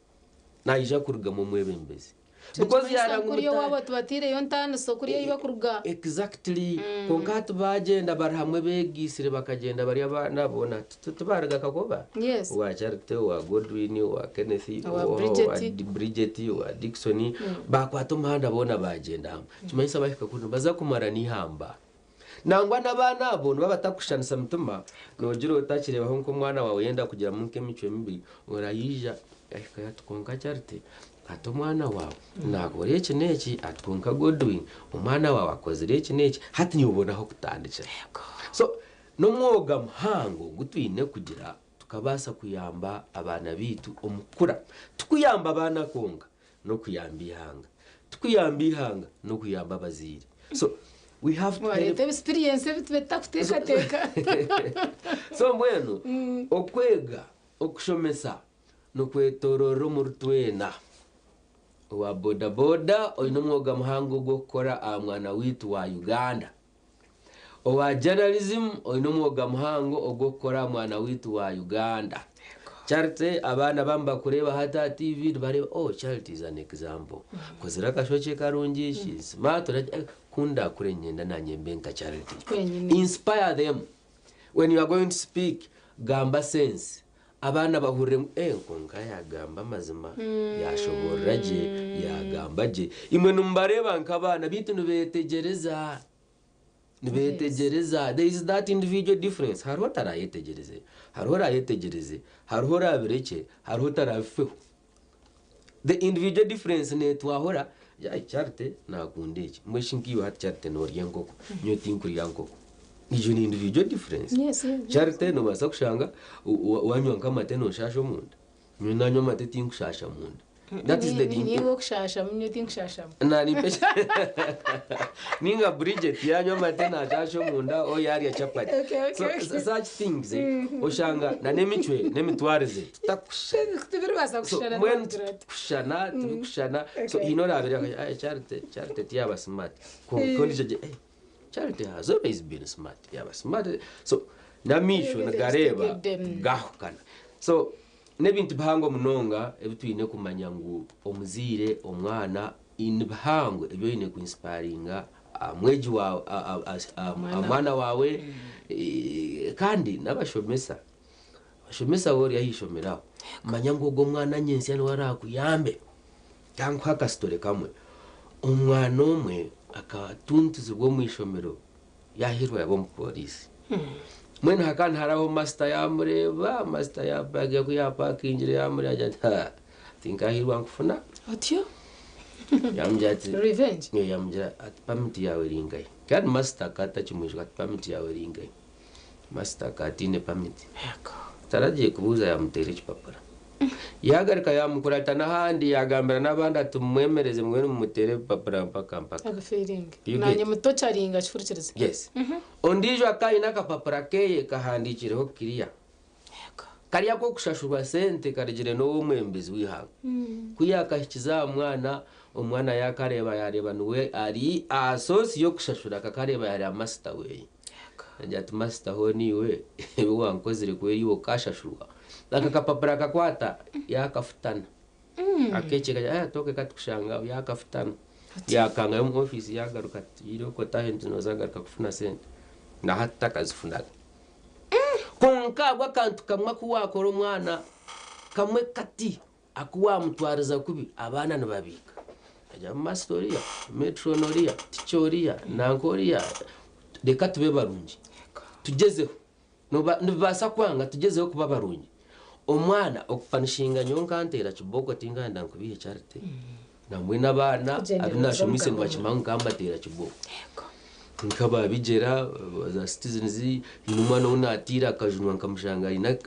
naija kurugamu omwebembezi. Because Nikimanyisa yaara ngu ngu kuriya muta owaabo tibatiireyo ntaaniso kuriya ei bakuruga. Exactly kwonka hati baagyenda bari hamwe beegaitsire bakagyenda bari abaana boona tibaruga Kakoba? Yes. Owa Charity, owa Godwin, owa Kenneth, Owa owa Bridget. Bridget, owa Dickson, baakwata omuhanda boona baagyenda hamwe. Nikimanyisa baahika kunu nibaza kumara n'eihamba. Nangwa n'abaana abo nibaba batakushushanisa mitima, noogira otakireebaho nk'omwana waawe yenda kugiramu nk'emicwe mibi, oraija ahikayo ati kwonka Charity ati omwana waawe naakora eki n'eki, ati kwonka Godwin omwana waawe akozire eki n'eki, hati niiwe obona ah'okutandikira. So n'omwoga muhango ogu twine kugira tukabaasa kuyamba abaana baitu omu kukura. Tikuyamba abaana kwonka, n'okuyamba eihanga. Tikuyamba eihanga, n'okuyamba abazaire. So we have to help. Wareeta ebisipiriyensi ebi tube tutakuteekateeka. So mbwenu okwega, okushomesa nikwetoororera omuri twena. Owa bodaboda oine omwoga muhango ogw'okukora aha mwana waitu wa Uganda. Owa journalism oine omwoga muhango ogw'okukora aha mwana waitu wa Uganda. Charity abaana abamwe bakureeba hati aha TV nibareeba oh Charity is an example. Akozire akashokye karungi, she is smart, ku ndakure niinyenda naanye mbe nka Charity. Kwenyine. Inspire them. When you are going to speak, gamba sense. Abaana bahurire ngu eh kwonka yaagamba amazima, yaashoboorora gye, yaagamba gye. Imwe nimubareeba nk'abaana beitu nibeetegyereza. Nibeetegyereza. There is that individual difference. Hariho otarayetegyereze, hariho orayetegyereze, hariho orabirekye, hariho otarabifeho. The individual difference neetwahura, ai Charity naakunda eki, mbwenu shi nkaiwe hati Charity noorya enkoko, nyowe tinkurya nkoko. Egyo ni individual difference. Yes, yes, yes. Charity noobaasa kushanga wanywa nk'amate nooshaasha omunda, nyowe naanywa amate tinkushaasha munda. That is the Niiwe okushashamu nyowe tinkushashamu. Ninga Bridget yanywa amate nashasha omunda or yarya chapati. Okay, okay, So okay. such things oshanga na n'emicwe n'emitwarize tutakushushana. Tibiribaasa So kushushana mbwenu n'okugira ati. titukushushana tibirikushushana so Okay. haine oraabeire akagira ayi Charity Charity tiyaba smart kwonka ondiijo agire eh Charity has always been smart yaba smart so n'amaisho nigareeba gahukana so N'ebintu bihango munonga ebi twine kumanya ngu omuzaire, omwana, ni bihango ebi oine ku inspiringa mwegi waawe, omwana waawe kandi n'abashomesa. Abashomesa waaba ori aha ishomero aho, manya ngu ogwo omwana nyentsya niwe araakuyambe. Ka nkuhe akasitore kamwe. Omwana omwe akatuntuzibwa omu ishomero Yaahirwa yaaba omupooriisi. Mbwenu hakaba niharabaho masita yaamureeba, masita yaagira ku yaapakingire yaamureeba yaagira ati, Haa, tinkaahirwa nkufuna. Otyo? Yaamugira ati, Revenge? Ee, yaamugira ati, pamiti yaawe eri nkahi? Kandi masita akaba atakimwijuka ati, pamiti yaawe eri nkahi? Masita akaba ataine pamiti. Taragiye kubuuza yaamuteera ekipapura. Yaagaruka yaamukurata n'ahandi yaagambira n'abandi ati, Mumwemereze mbwenu mumuteere ebipapura mpaka mpaka. Abifeelinge. You Naanye get? mutocharinga akifurikirize. Yes. Ondiijo akaba aine akapapura keeye kahandiikireho clear. Kari ak'okushashurwa sente karugire n'ow'omwebembezi w'eihanga. Ku yaakahikize aha mwana, omwana yaakareeba yaareeba niwe ari aha source y'okushashura akakareeba yaareeba masita weeye. Yaagira ati masita hoona iwe ebi wankozire ku iwe okaashashurwa. Aka kapapura akakwata yaakafutana. Akeekyeka agira ati ok katukushanga aho yaakafutana. Yaakangayo omu ofiisi yaagaruka ati irooko otaahe nti nooza kugaruka kufuna sente. Na hati takazifunaga. Kwonka ahabw'akantu kamwe aku waakora omwana, kamwe kati aku waamutwariza kubi, abaana nibabiika. Bagira ngu masita oriya, meturoni oriya, tica oriya, nanka oriya, reka tube barungi. Tugyezeho. Nibibaasa kwanga tugyezeho kuba barungi. Omwana okupanishinga nyowe nkanteera kibooko tinkayenda nkubiihe Charity. Nambwenu abaana abu naashomiise nibakimanya ngu nkambateera kibooko. Nka Bigyera, za Citizens, haine omwana ou naatiire akajunwa nkamushanga aine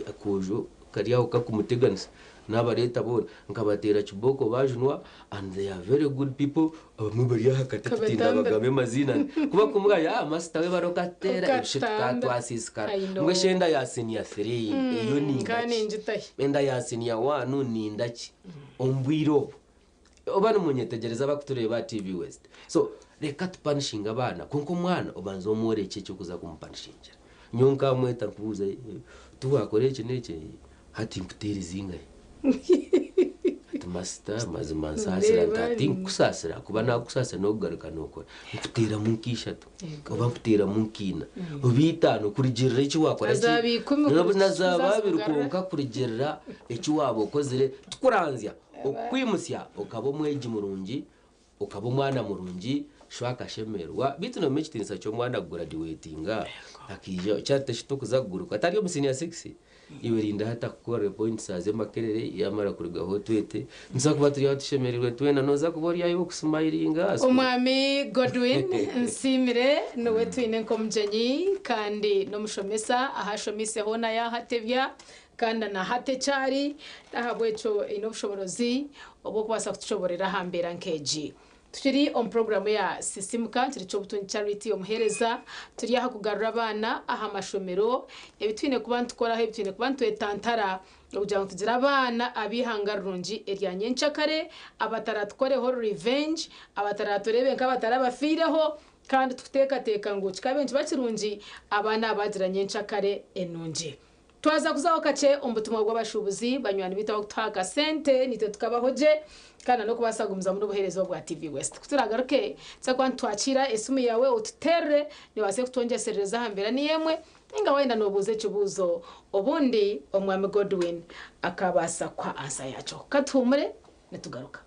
akoojo kari aho kakumuteganisa, naabareeta boona nkabateera kibooko baajunwa and they are very good people, abamwe bari aha kati titinda bagambe amaziina ku bakumbuga bari masita we bari okatuteera ebishe tukaba twasiisikara. Mbwenu shi enda ya senior three eyo ninda ki? Enda ya senior one ninda ki? Omu bwire obu. Oba nimunyetegyereza abakutureeba aha TV West? So reka tupanishinge abaana kwonka omwana obanze omworekye eky'okuza kumupanishingira. Nyowe nkamweta nkubuuza tiwakora eki n'eki hati nkuteere zingahi? Ati masita mazima nsaasira nti hati nkukusaasira kuba nakukusaasira n'okugaruka nookora nkuteeramu nk'ishatu oba nkuteeramu nk'ina oba itaano kurugiirira eki waakora ki na zaaba abiri kwonka kurugiirira eki waaba okozire tikuranzya. Okukwimutsya okaba omwegi murungi, okaba omwana murungi, sho akashemererwa. Beitu noomanya ekitiinisa ky'omwana kuguradiwetinga akaija Charity shi tokuza kuguruka atari omu senior six? Iwe rinda hati akukorere points aze Makerere yaamara kurugaho otwete. Nituza kuba turi aho tushemereirwe twena nooza kuba ori aho okusimayiringa. Omwami Godwin Nsiimire niwe twine nk'omugyenyi kandi n'omushomesa ahu ashomiise hoona yaahatebya. Kandi na hati ekyari, n'ahabw'ekyo eine obushoboorozi obw'okubaasa kutushoboorera aha mbeera nk'egi. Tukiri omu puroguraamu ya Sisimuka, kiri ky'obutungi Charity Omuheereza, turi aha kugarura abaana aha mashomero, ebi twine kuba nitukoraho, ebi twine kuba nitwetantara okugira ngu tugire abaana ab'eihanga rirungi erya nyenkyakare, abataratukoreho revenge, abataratureebe nk'abatarabafiireho, kandi tukuteekateeka ngu kikaabaire nikiba kirungi abaana aba baagira nyenkyakare enungi. Twaza kuzaho kakye omu butumwa bw'abashuubuzi banywani baitu abarikutuha akasente naitwe tukabaho gye kandi n'okubaasa kugumizamu n'obuheereza obwa TV West. Ku turagaruke nituza kuba nitwakiira esimu yaawe otuteerere neebaasa kutwongyeserereza aha mbeera niyo emwe nainga waayenda noobuuza ekibuuzo obundi Omwami Godwin akaabaasa kukuha ansa yaakyo. Ka tuhuumure nitugaruka.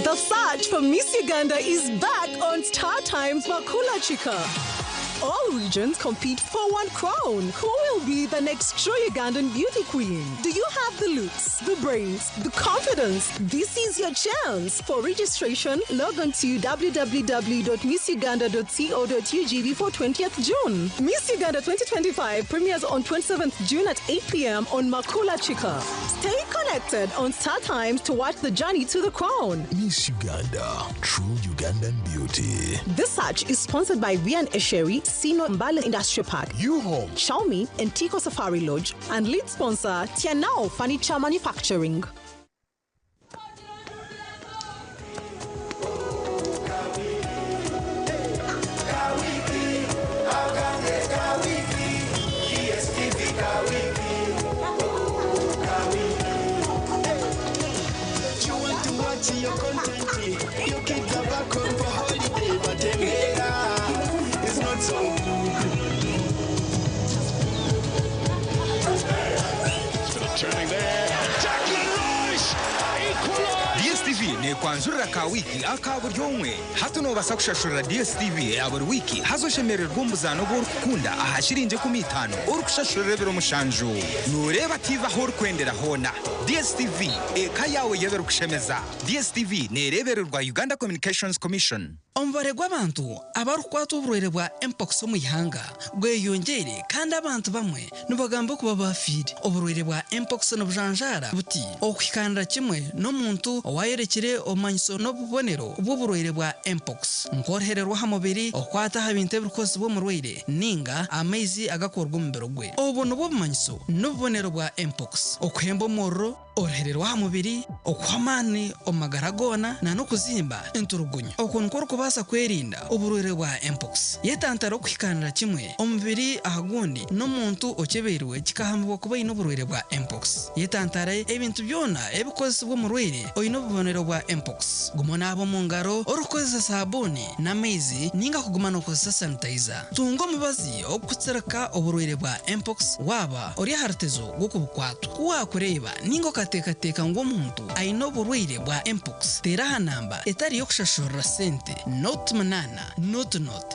The search for Miss Uganda is back on Star Times Makula Chica. All regions compete for one crown. Who will be the next true Ugandan beauty queen? Do you have the looks, the brains, the confidence? This is your chance. For registration, log on to www.missuganda.co.ug before 20th June. Miss Uganda 2025 premieres on 27th June at 8 p.m. on Makula Chica. Stay connected on Star Times to watch the journey to the crown. Miss Uganda, true Ugandan beauty. This search is sponsored by Vian Esheri, Sino Mbale Industrial Park, U-Home, Xiaomi, and Tico Safari Lodge, and lead sponsor Tianao Furniture Manufacturing. You want to watch your content, your kids are back home for holiday, but Emera is not so good. Turning there, Declan Rice equalised. DSTV nekwanjurira ka wiiki aka buri omwe. Hati nobaasa kushashurira DSTV eya buri wiiki haza oshemererwe omu buzaano obu orikukunda aha shiringi 50 orikushashurira ebiro mushanju. Noreeba TV ahu orikwendera hoona. DSTV, eka yaawe y'ebirikushemeza. DSTV nereebererwa Uganda Communications Commission. Omubare gw'abantu abarikukwatwa oburwaire bwa Mpox omu ihanga gweyongyeire kandi abantu bamwe nibagamba okuba baafiire. Oburwaire bwa Mpox nibujanjaara buti okuhikaanira kimwe n'omuntu owaayorekire obumanyiso n'obubonero bw'oburwaire bwa Mpox nk'oruhere rw'aha mubiri, okukwata aha bintu ebirikukozesibwa omurwaire ninga amaizi agakuruga omu mubiri gwe. Obu nibwo bumanyiso n'obubonero bwa Mpox, okuhemba omuriro, Oruhere rw'aha mubiri, okuhwa amaani omu magara goona na n'okuzimba enturugunyu. Okwo nikwo orikubaasa kwerinda oburwaire bwa mpox. Yetantare okuhikaanira kimwe omubiri aha gundi n'omuntu okyebeirwe kikahamibwa kuba aine oburwaire bwa mpox. Yetantare ebintu byona ebikukozesibwa omurwaire oine obubonero bwa mpox. Guma onaabe omu ngaro orikukozesa saabuuni n'amaizi ninga kuguma nookozesa sanitayiza. Tunga omubazi ogurikutsirika oburwaire bwa mpox waaba ori aha rutezo rw'okubukwatwa. Ku waakureeba ninga okateekateeka ngu omuntu aine oburwaire bwa mpox, teera aha namba etari y'okushashurira sente, 08 00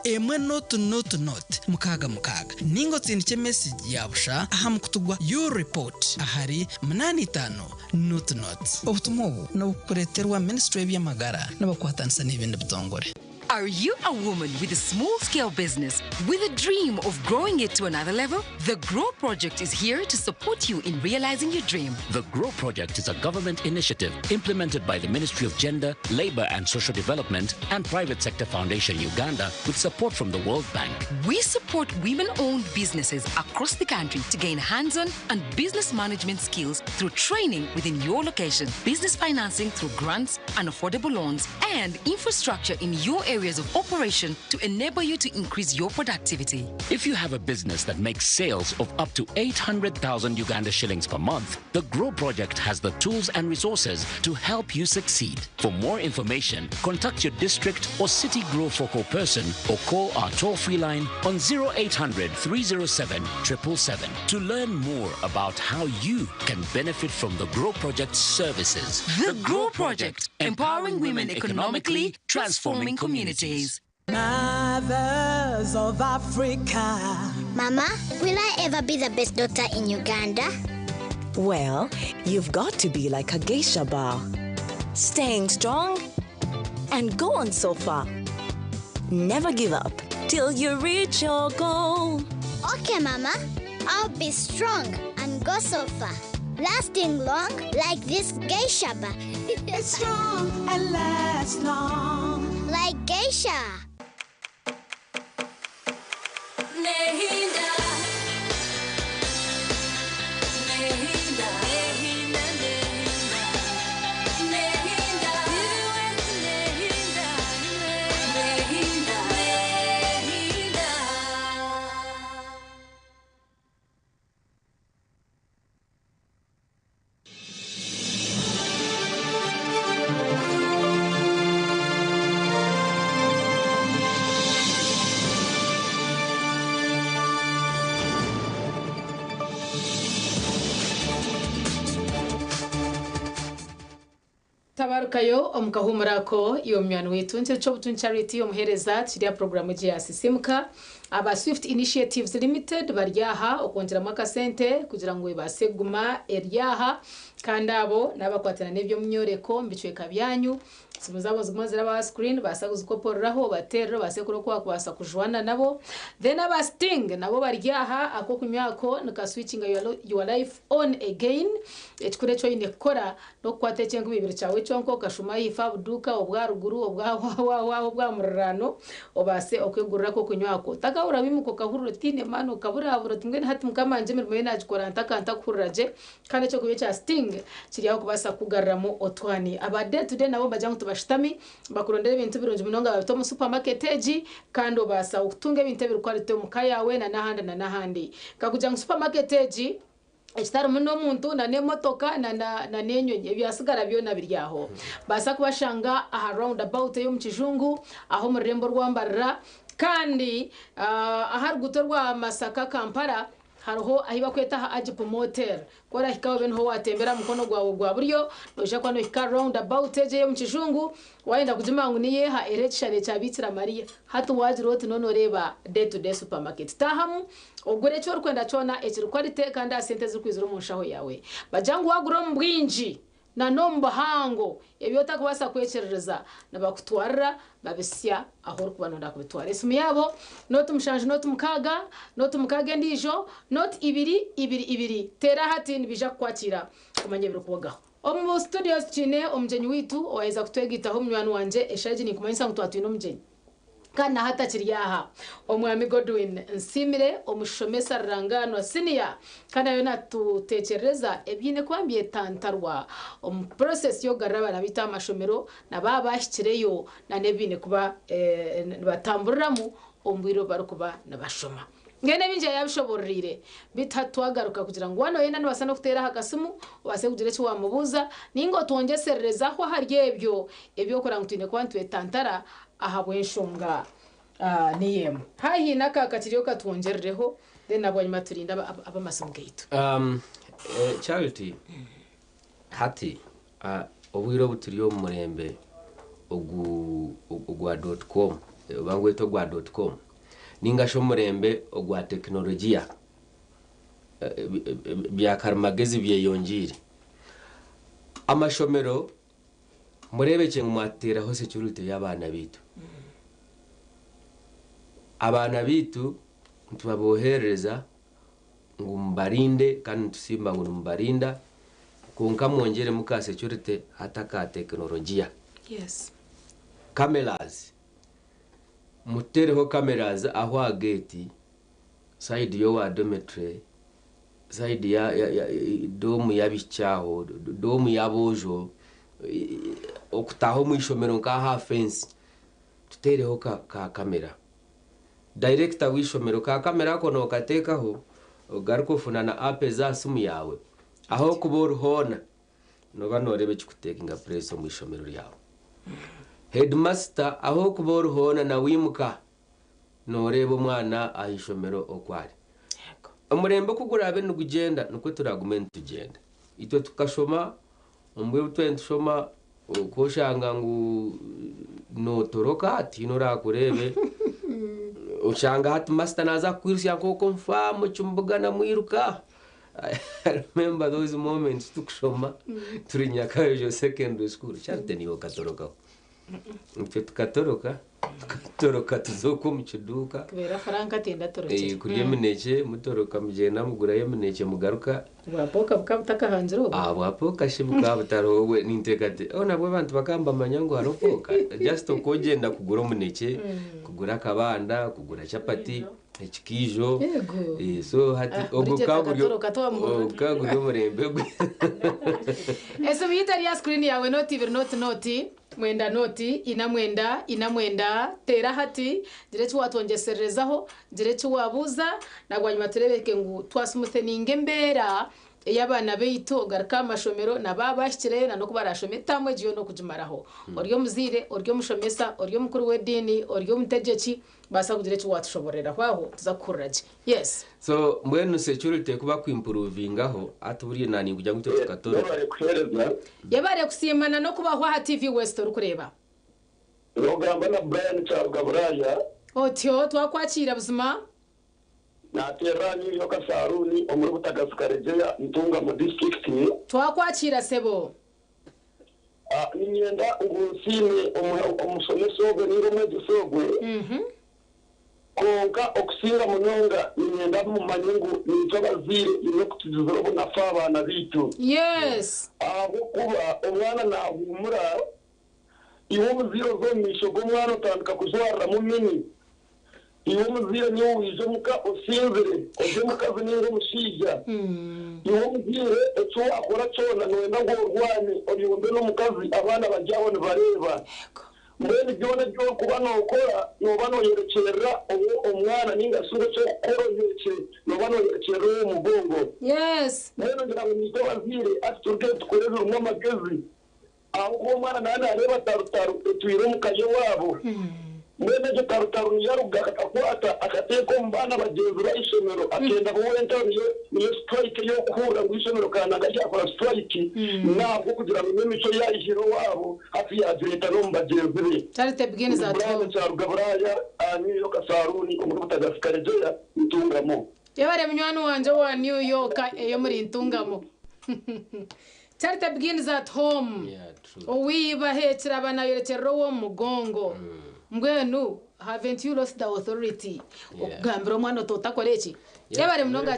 1 00 66 ninga otsindikye mesegi ya busha aha mukutu gwa U-Report ahari 85 00. Obutumwa obu nibukureeterwa Minisitule y'eby'amagara nibakwatanisa n'ebindi bitongore. Are you a woman with a small scale business with a dream of growing it to another level? The Grow Project is here to support you in realizing your dream. The Grow Project is a government initiative implemented by the Ministry of Gender, Labor and Social Development and Private Sector Foundation Uganda with support from the World Bank. We support women owned businesses across the country to gain hands on and business management skills through training within your location, business financing through grants and affordable loans, and infrastructure in your areas of operation to enable you to increase your productivity. If you have a business that makes sales of up to 800,000 Uganda shillings per month, the Grow Project has the tools and resources to help you succeed. For more information, contact your district or city Grow focal person or call our toll free line on 0800 307 777 to learn more about how you can benefit from the Grow Project's services. The, Grow Project, empowering women economically, transforming communities. Mothers of Africa. Mama, will I ever be the best daughter in Uganda? Well, you've got to be like a geisha bar. Staying strong and go on so far. Never give up till you reach your goal. Okay, Mama. I'll be strong and go so far. Lasting long like this geisha bar. It's strong and lasts long. Like geisha. Nehinda. Nehinda. Nehinda, nehinda. Nehinda. Nehinda. Nehinda. Nehinda. Tabarukayo omu kahuumuro ako iwe munywani waitu nikyo ky'obutungi Charity omuheereza kiri aha puroguraamu egi ya Sisimuka. Aba Swift Initiatives Limited bari aha okwongyeramu akasente kugira ngu ebaase kuguma eri aha kandi abo n'abakwatana n'eby'omunyoreko omu bicweka byanyu. Esimu zaabo zigume ziraba aha screen baasa kuzikoporeraho obateerere obaase kureba oku waakubaasa kujwana nabo. Then aba Sting nabo bari aha ak'okunywa ako nika switchinga your, your life on again. Ekikuru eki oine kukora n'okukwata eky'enkumi ibiri kyawe kyonka okashuma ahaifo aha buduuka obwa ruguru obwa waawa obwa muriraano obaase okwegurira ak'okunywa ako. Otakahurira wiimuka okahurira otiine maani okaburabura oti mbwenu hati mukama wangye emirimo ye naagikora nta ka ntakuhurira gye. Kandi eky'okunywa ekya Sting kiri aho kubaasa kukugaruramu otwani. Aba Day to Day nabo nibagira ngu tibashutami bakurondera ebintu birungi munonga babita omu supermarket egi kandi obaasa okutunga ebintu ebiri quality omu ka yaawe na n'ahandi na n'ahandi. Nkakugira ngu supermarket egi ekitarimu n'omuntu na n'emotoka na na n'enyonyi ebyasigara byona biri aho. Baasa kubashanga aha round about ey'omu kijungu aho omu rurembo rwa Mbarara kandi aha ruguuto rwa Masaka Kampala hariho ahi bakweta aha Agip Motel. Ku orahikaho obe niho watembera aha mukono gwawe gwa buryo noija kuba nohika aha round about egyo ey'omu kijungu wayenda kugimanya ngu niyo eha eriho ekishushani kya Biikira Mariya. Hati wagira oti noona oreeba Day to Day Supermarket. Taahamu ogure eki orikwenda kyona ekiri quality kandi aha sente ezirikwizira omu nshaho yaawe. Bagira ngu waagura omu bwingi. Na n'omu buhango ebi otarikubaasa kwekyerereza nibakutwarira babitsya ahu orikuba nooyenda kubitwara. Esimu yaabo nooti mushanju nooti mukaaga nooti mukaaga endiijo nooti ibiri ibiri ibiri. Teera hati nibaija kukwakiira omanye ebirikubogaho. Omu studios twine omugyenyi waitu owaaheza kutwegaitaho munywani wangye eshaaha egi ninkumanyisa ngu twaba twine omugyenyi. Kandi na hati akiri aha. Omwami Godwin Nsiimire, omushomesa rurangaanwa siniya kandi ariyo natutekyerereza ebiine kuba nibyetantarwa omu process y'okugarura abaana baitu aha mashomero na baaba bahikireyo na n'ebiine kuba nibatamburiramu omu bwire obu barikuba nibashoma. Mbwenu ebingi yaabishoboororeire, beitu hati twagaruka kugira ngu waaba nooyenda noobaasa n'okuteera aha kasimu obaase kugira eki waamubuuza nainga otwongyesererezaho ahari ebyo eby'okureba ngu twine kuba nitwetantara ahabw'enshonga niyo emwe. Haahi haine aka kakiriyo katwongyerereho then na bwanyima turinde ab'amasimu gaitu. Charity, hati obwire obu turi omu murembe ogu ogwa dot com oba ngwete ogwa dot com ninga shi omurembe ogwa tekinologiya bya karimagezi byeyongyeire. Amashomero mureebekye ngu mwatuteeraho security y'abaana baitu. Abaana baitu nitubaboherereza ngu mubarinde kandi nitusiima ngu nimubarinda kwonka mwongyeremu ka security hati aka tekinologiya. Yes. Cameras, mutereho cameras aho aha gate, side y'owa dormitory, side ya ya ya doomu y'abaishiki aho, doomu y'aboojo, okutaaha omu ishomero nk'aha fence, tuteereho ka ka camera. Director w'eishomero ka camera ako nokateekaho ogaruke ofuna na app ez'aha simu yaawe, ahu orikuba ori hoona nooba nooreeba ekirikutekinga place omu ishomero ryawe. Headmaster ahu orikuba ori hoona na wiimuka nooreeba omwana aha ishomero oku ari. Omurembe ku guraabe nigugyenda nikwo turaagume nitugyenda. Itwe tukashoma omu bwire obu twaba nitushoma ku oshanga ngu nootoroka tihaine oraakureebe, oshanga hati masita naaza kukwirutsya nk'oku omu faamu kimubugana mwiruka. I remember those moments turikushoma turi Nyakayojo secondary school, Charity niiwe okatorokaho. Itwe tukatoroka, tukatoroka tuza okwo omu kiduuka. Kubeera Frank ati ndatorokire. Eh, kurya eminekye, mutoroka mugyenda mugurayo eminekye mugaruka. Bwa pooka bukaba butakahangire obwo? Ah, bwa pooka shi bukaba butariho obwe ninteekateeka oh nabwo abantu bakaba nibamanya ngu hariho pooka just oku ogyenda kugura omunekye, kugura akabanda, kugura chapati, ekikaijo. Yego. Eh, so hati Ah, ogwo Bridget gukaba guri akatoroka twamuhurira. gukaba guri omurembe gwe. Esimu yaitu eri aha screen yaawe nooti ibiri nooti nooti mwenda nooti ina mwenda ina mwenda teera hati gira eki waatwongyesererezaho gira eki waabuuza na bwanyima tureebeke ngu twasumutheninga embeera ey'abaana baitu ogaruka aha mashomero na baaba bahikireyo na n'oku baraashome etaamu egi yoona okugimaraho. Ori omuzaire, ori omushomesa, ori omukuru w'ediini, ori omutegyeki, baasa kugira eki waatushoboororeraho aho tuza kukuhurira gye. Yes. So mbwenu security ku bakuimprovingaho hati buriya na ninkugira ngu itwe tukatoroka. Yebare kuhereza. Yebare kusiimana n'okubaho aha TV West orikureeba. Nogamba na Brian Kyaruga Buraaya. Otyo twakwakiira buzima. Nateerera aha New York Saaruuni omuri Butagasi Karegyeya Ntungamo Disiturikiti. Twakwakiira sebo. Niinyenda ngu nsiime omushomesa ogwe nainga omwegyesa ogwe, kwonka okusinga munonga niinyenda mumanye ngu naitwe abazaire haine oku tugizire obunafu aha baana baitu. Yes. Ahabw'okuba omwana naahuumura, iwe omuzaire oza omu maisho g'omwana otandika kujwariramu mini. Iwe omuzaire niiwe waija omuka osinzire, ori omukazi nainga omushaija. Iwe omuzaire eki waakora kyona nooyenda ngu orwane, oyombe n'omukazi abaana bari aho nibareeba. Mbwenu byona ebi orikuba nookora nooba nooyorekyerera omwana nainga shi ngu eki orikukora oyorekye nooba nooyorekyerera ow'omu mugongo. Mbwenu ngira ngu naitwe abazaire hati turuge tukore ebirimu amagezi. Ahabw'okuba omwana naaba naareeba tarutaru etwire omu ka y'owaabo. Mbwenu egyo tarutaru niyo aruga akakwata akateeka omu baana bagyenzi be ah'eishomero akenda bo wenka niyo niyo siturayiki ey'okuhurira ngu eishomero kananga ryakora siturayiki n'ahabw'okugira ngu n'emicwe ei yaihire owaabo hati yaagireeta n'omu bagyenzi be. Charity begins Ndi at Brian home. Kyaruga Buraaya aha New York Saaluuni omuri Butagasi Karegyeya, Ntungamo. Yebare munywani wangye owa New York ey'omuri Ntungamo. Charity begins at home. Owiiba aheekire aba naayorekyerera ow'omu mugongo. Mbwenu haven't you lost the authority okugambira omwana oti otakora eki? Yebare munonga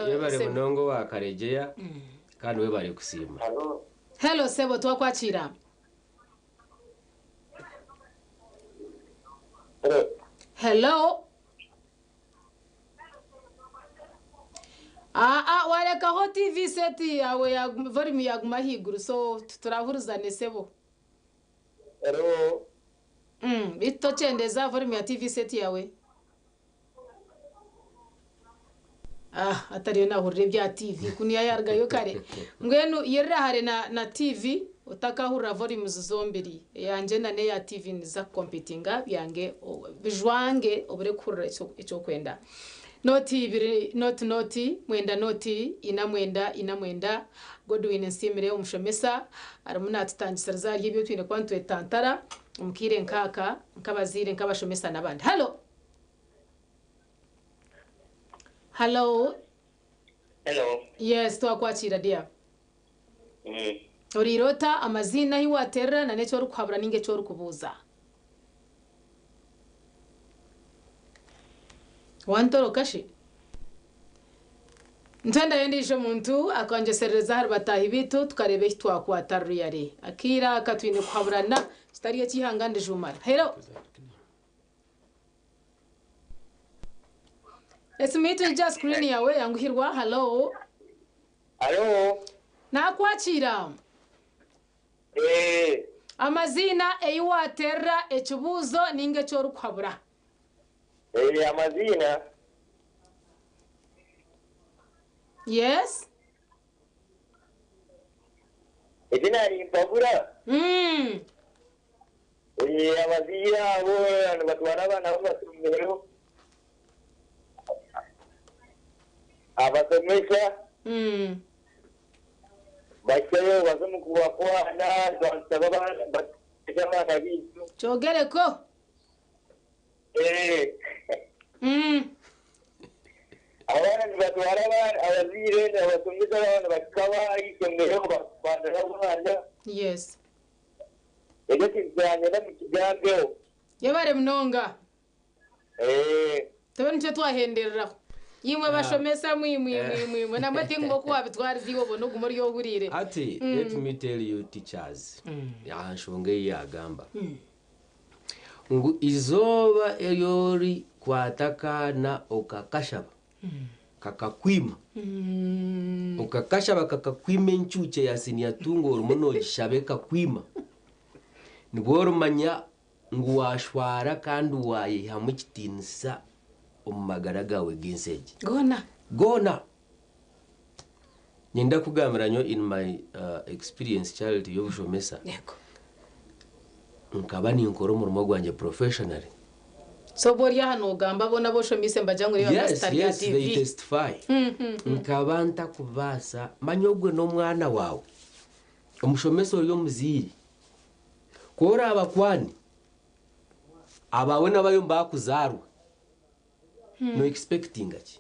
Yebare Sebo. munonga owa Karegyeya kandi webare kusiima. Hello sebo twakwakiira. Hello. Aa warekaho TV set yaawe yaguma volume yaguma ahaiguru so titurahurizane sebo. Hello. Beitu tokyendeeza volume ya TV set yaawe? Ah, atariyo nahurira ebya TV kunu yayarugayo kare. Mbwenu yerera hare na, na TV otakahurira volumes zombiri eyangye na n'eya TV niziza kukompitinga byange bijwange obure kuhurira eki orikwenda. Nooti ibiri nooti nooti mwenda nooti ina mwenda ina mwenda Godwin Nsiimire omushomesa arimu naatutangisiriza ahari ebi twine kuba nitwetantara omu kaire nk'aka nk'abazaire nk'abashomesa n'abandi. Halo! Halo! Hello. Yes, twakwakiira dear. Oriire ota? Amaziina, ahi waateerera na n'eki orikuhabura ninga eki orikubuuza. Wantoroka shi? Nitwendayo ondiijo muntu akongyeserereza ahari bataahi baitu tukareeba ehi twakwata ruriyare. Akaire aka twine kuhaburana kitari eky'eihanga ndijuumara. Hello. Esimu yaitu egi aha screen yaawe yanguhirwa. Hallo. Hallo. Naakwakiira. Eeh. Amaziina, ei waateerera, ekibuuzo nainga eki orikuhabura. Eeh, amaziina. Yes. Eiziina nimpabura. Eeh, abazaire abo nibatwara abaana b'amasomero, abasomesa bahikyeyo baze omu kubakwana, nibashaba basomese abaana baitu. Kyogereko. Eeh. Abaana nibatwara abaana, abazaire abasomesa abaana bahika aha ishomero bakwanira abaana. Yes. Ekyo kintu kyanyenda mukigambeho. Yebare munonga. Eeh. Tube nikyo twahendereraho. Imwe bashomesa mwe imwe imwe imwe imwe namwe tingu oku wabitwariza iwe obone ogume ori ohuriire. Hati let me tell you teachers aha nshonga ei yagamba ngu izooba eri ori kwata akaana okakashaba kakakwima okakashaba kakakwima encuukye ya siniya tunga orimu nogishaba ekakwima nibwo orimanya ngu washwara kandi wayehamu ekitiinisa omu magara gaawe g'ensi egi. Goona. Goona. Niinyenda kukugambira nyowe in my experience child y'obushomesa, nkaba ninkora omurimo gwangye professionally. So obu ori aha noogamba boona abu oshomeise nibagira ngu reeba Yes, Master ari aha yes, they TV. testify. Nkaba ntakubaasa, manya ogwe n'omwana waawe. Omushomesa ori omuzaire, ku oraabakwane, abaawe n'abayo nibakuzaarwa, no expectinga ki?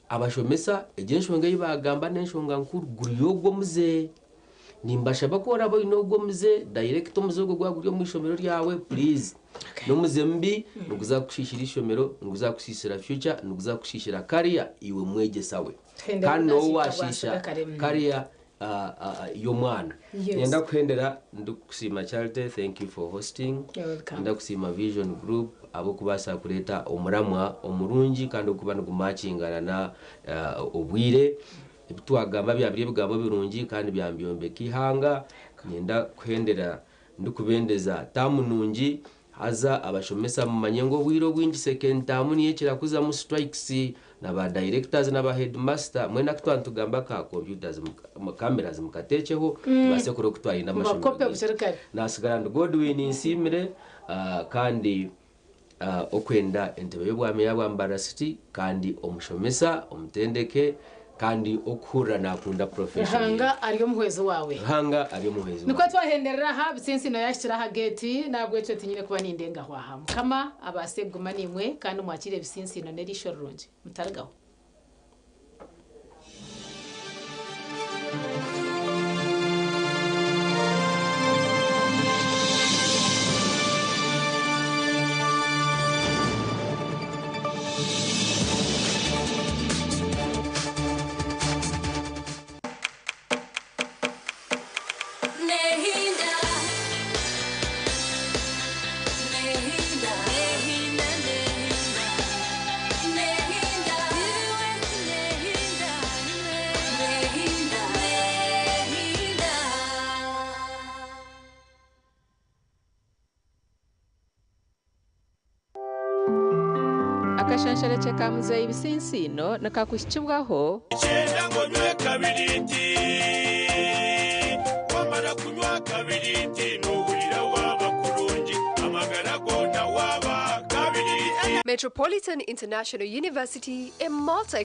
Abashomesa egyo enshonga ei baagamba n'enshonga nkuru guri ogwo omuze. Nimbashaba ku oraba oine ogwo omuze, director omuze ogwo gwaba guri omu ishomero ryawe please. N'omuze mubi niguza kukushiishira ishomero, niguza kukushiishira future, niguza kukushiishira career iwe mwegyesa we. Tuhende Kandi budakiika n'ou bwa waashiisha nsiga kare. career y'omwana. Yes. Niinyenda kuhendera ndikusiima Charity, thank you for hosting. You're welcome. Niinyenda kusiima Vision Group ahabw'okubaasa kureeta omuramwa omurungi kandi ogurikuba nigumaakingana na obwire. Ebi twagamba byaba biri ebigambo birungi kandi byambyombeka eihanga. Niinyenda kuhendera ndikubendeza taamu nungi haza abashomesa mumanye ngu obwire obwingi second term niyo ekira kuzamu strikes na ba directors na ba headmaster mwena ku twaba nitugamba ka computers cameras mukatekyeho tubaase kureba oku twarinda amashomero Mubakope gaitu. bukiri kare. Nasigara ndi Godwin Nsiimire kandi okwenda entebe y'obwa meeya bwa Mbarara City kandi omushomesa, omutendeke kandi okuhurira nakunda profession ye. Ruhanga ari omuhwezi waawe. Ruhanga ari omuhwezi Nikwo wangye. twahenderera aha, Bisinsino yahikire aha geeti, n'ahabw'ekyo tinyine kuba nindengaho aha. Mukama abaase kuguma naimwe kandi mwakiire ebisinsino n'eriisho rirungi. Mutarigaho. Akashekye ka muzeeyi Bisinsiino nikakuhikibwaho. Kyenda ngu onywe kabiriiti. Wamara kunywa kabiriiti noohurira waaba kurungi, amagara goona waaba kabiriiti. Metropolitan International University, a multi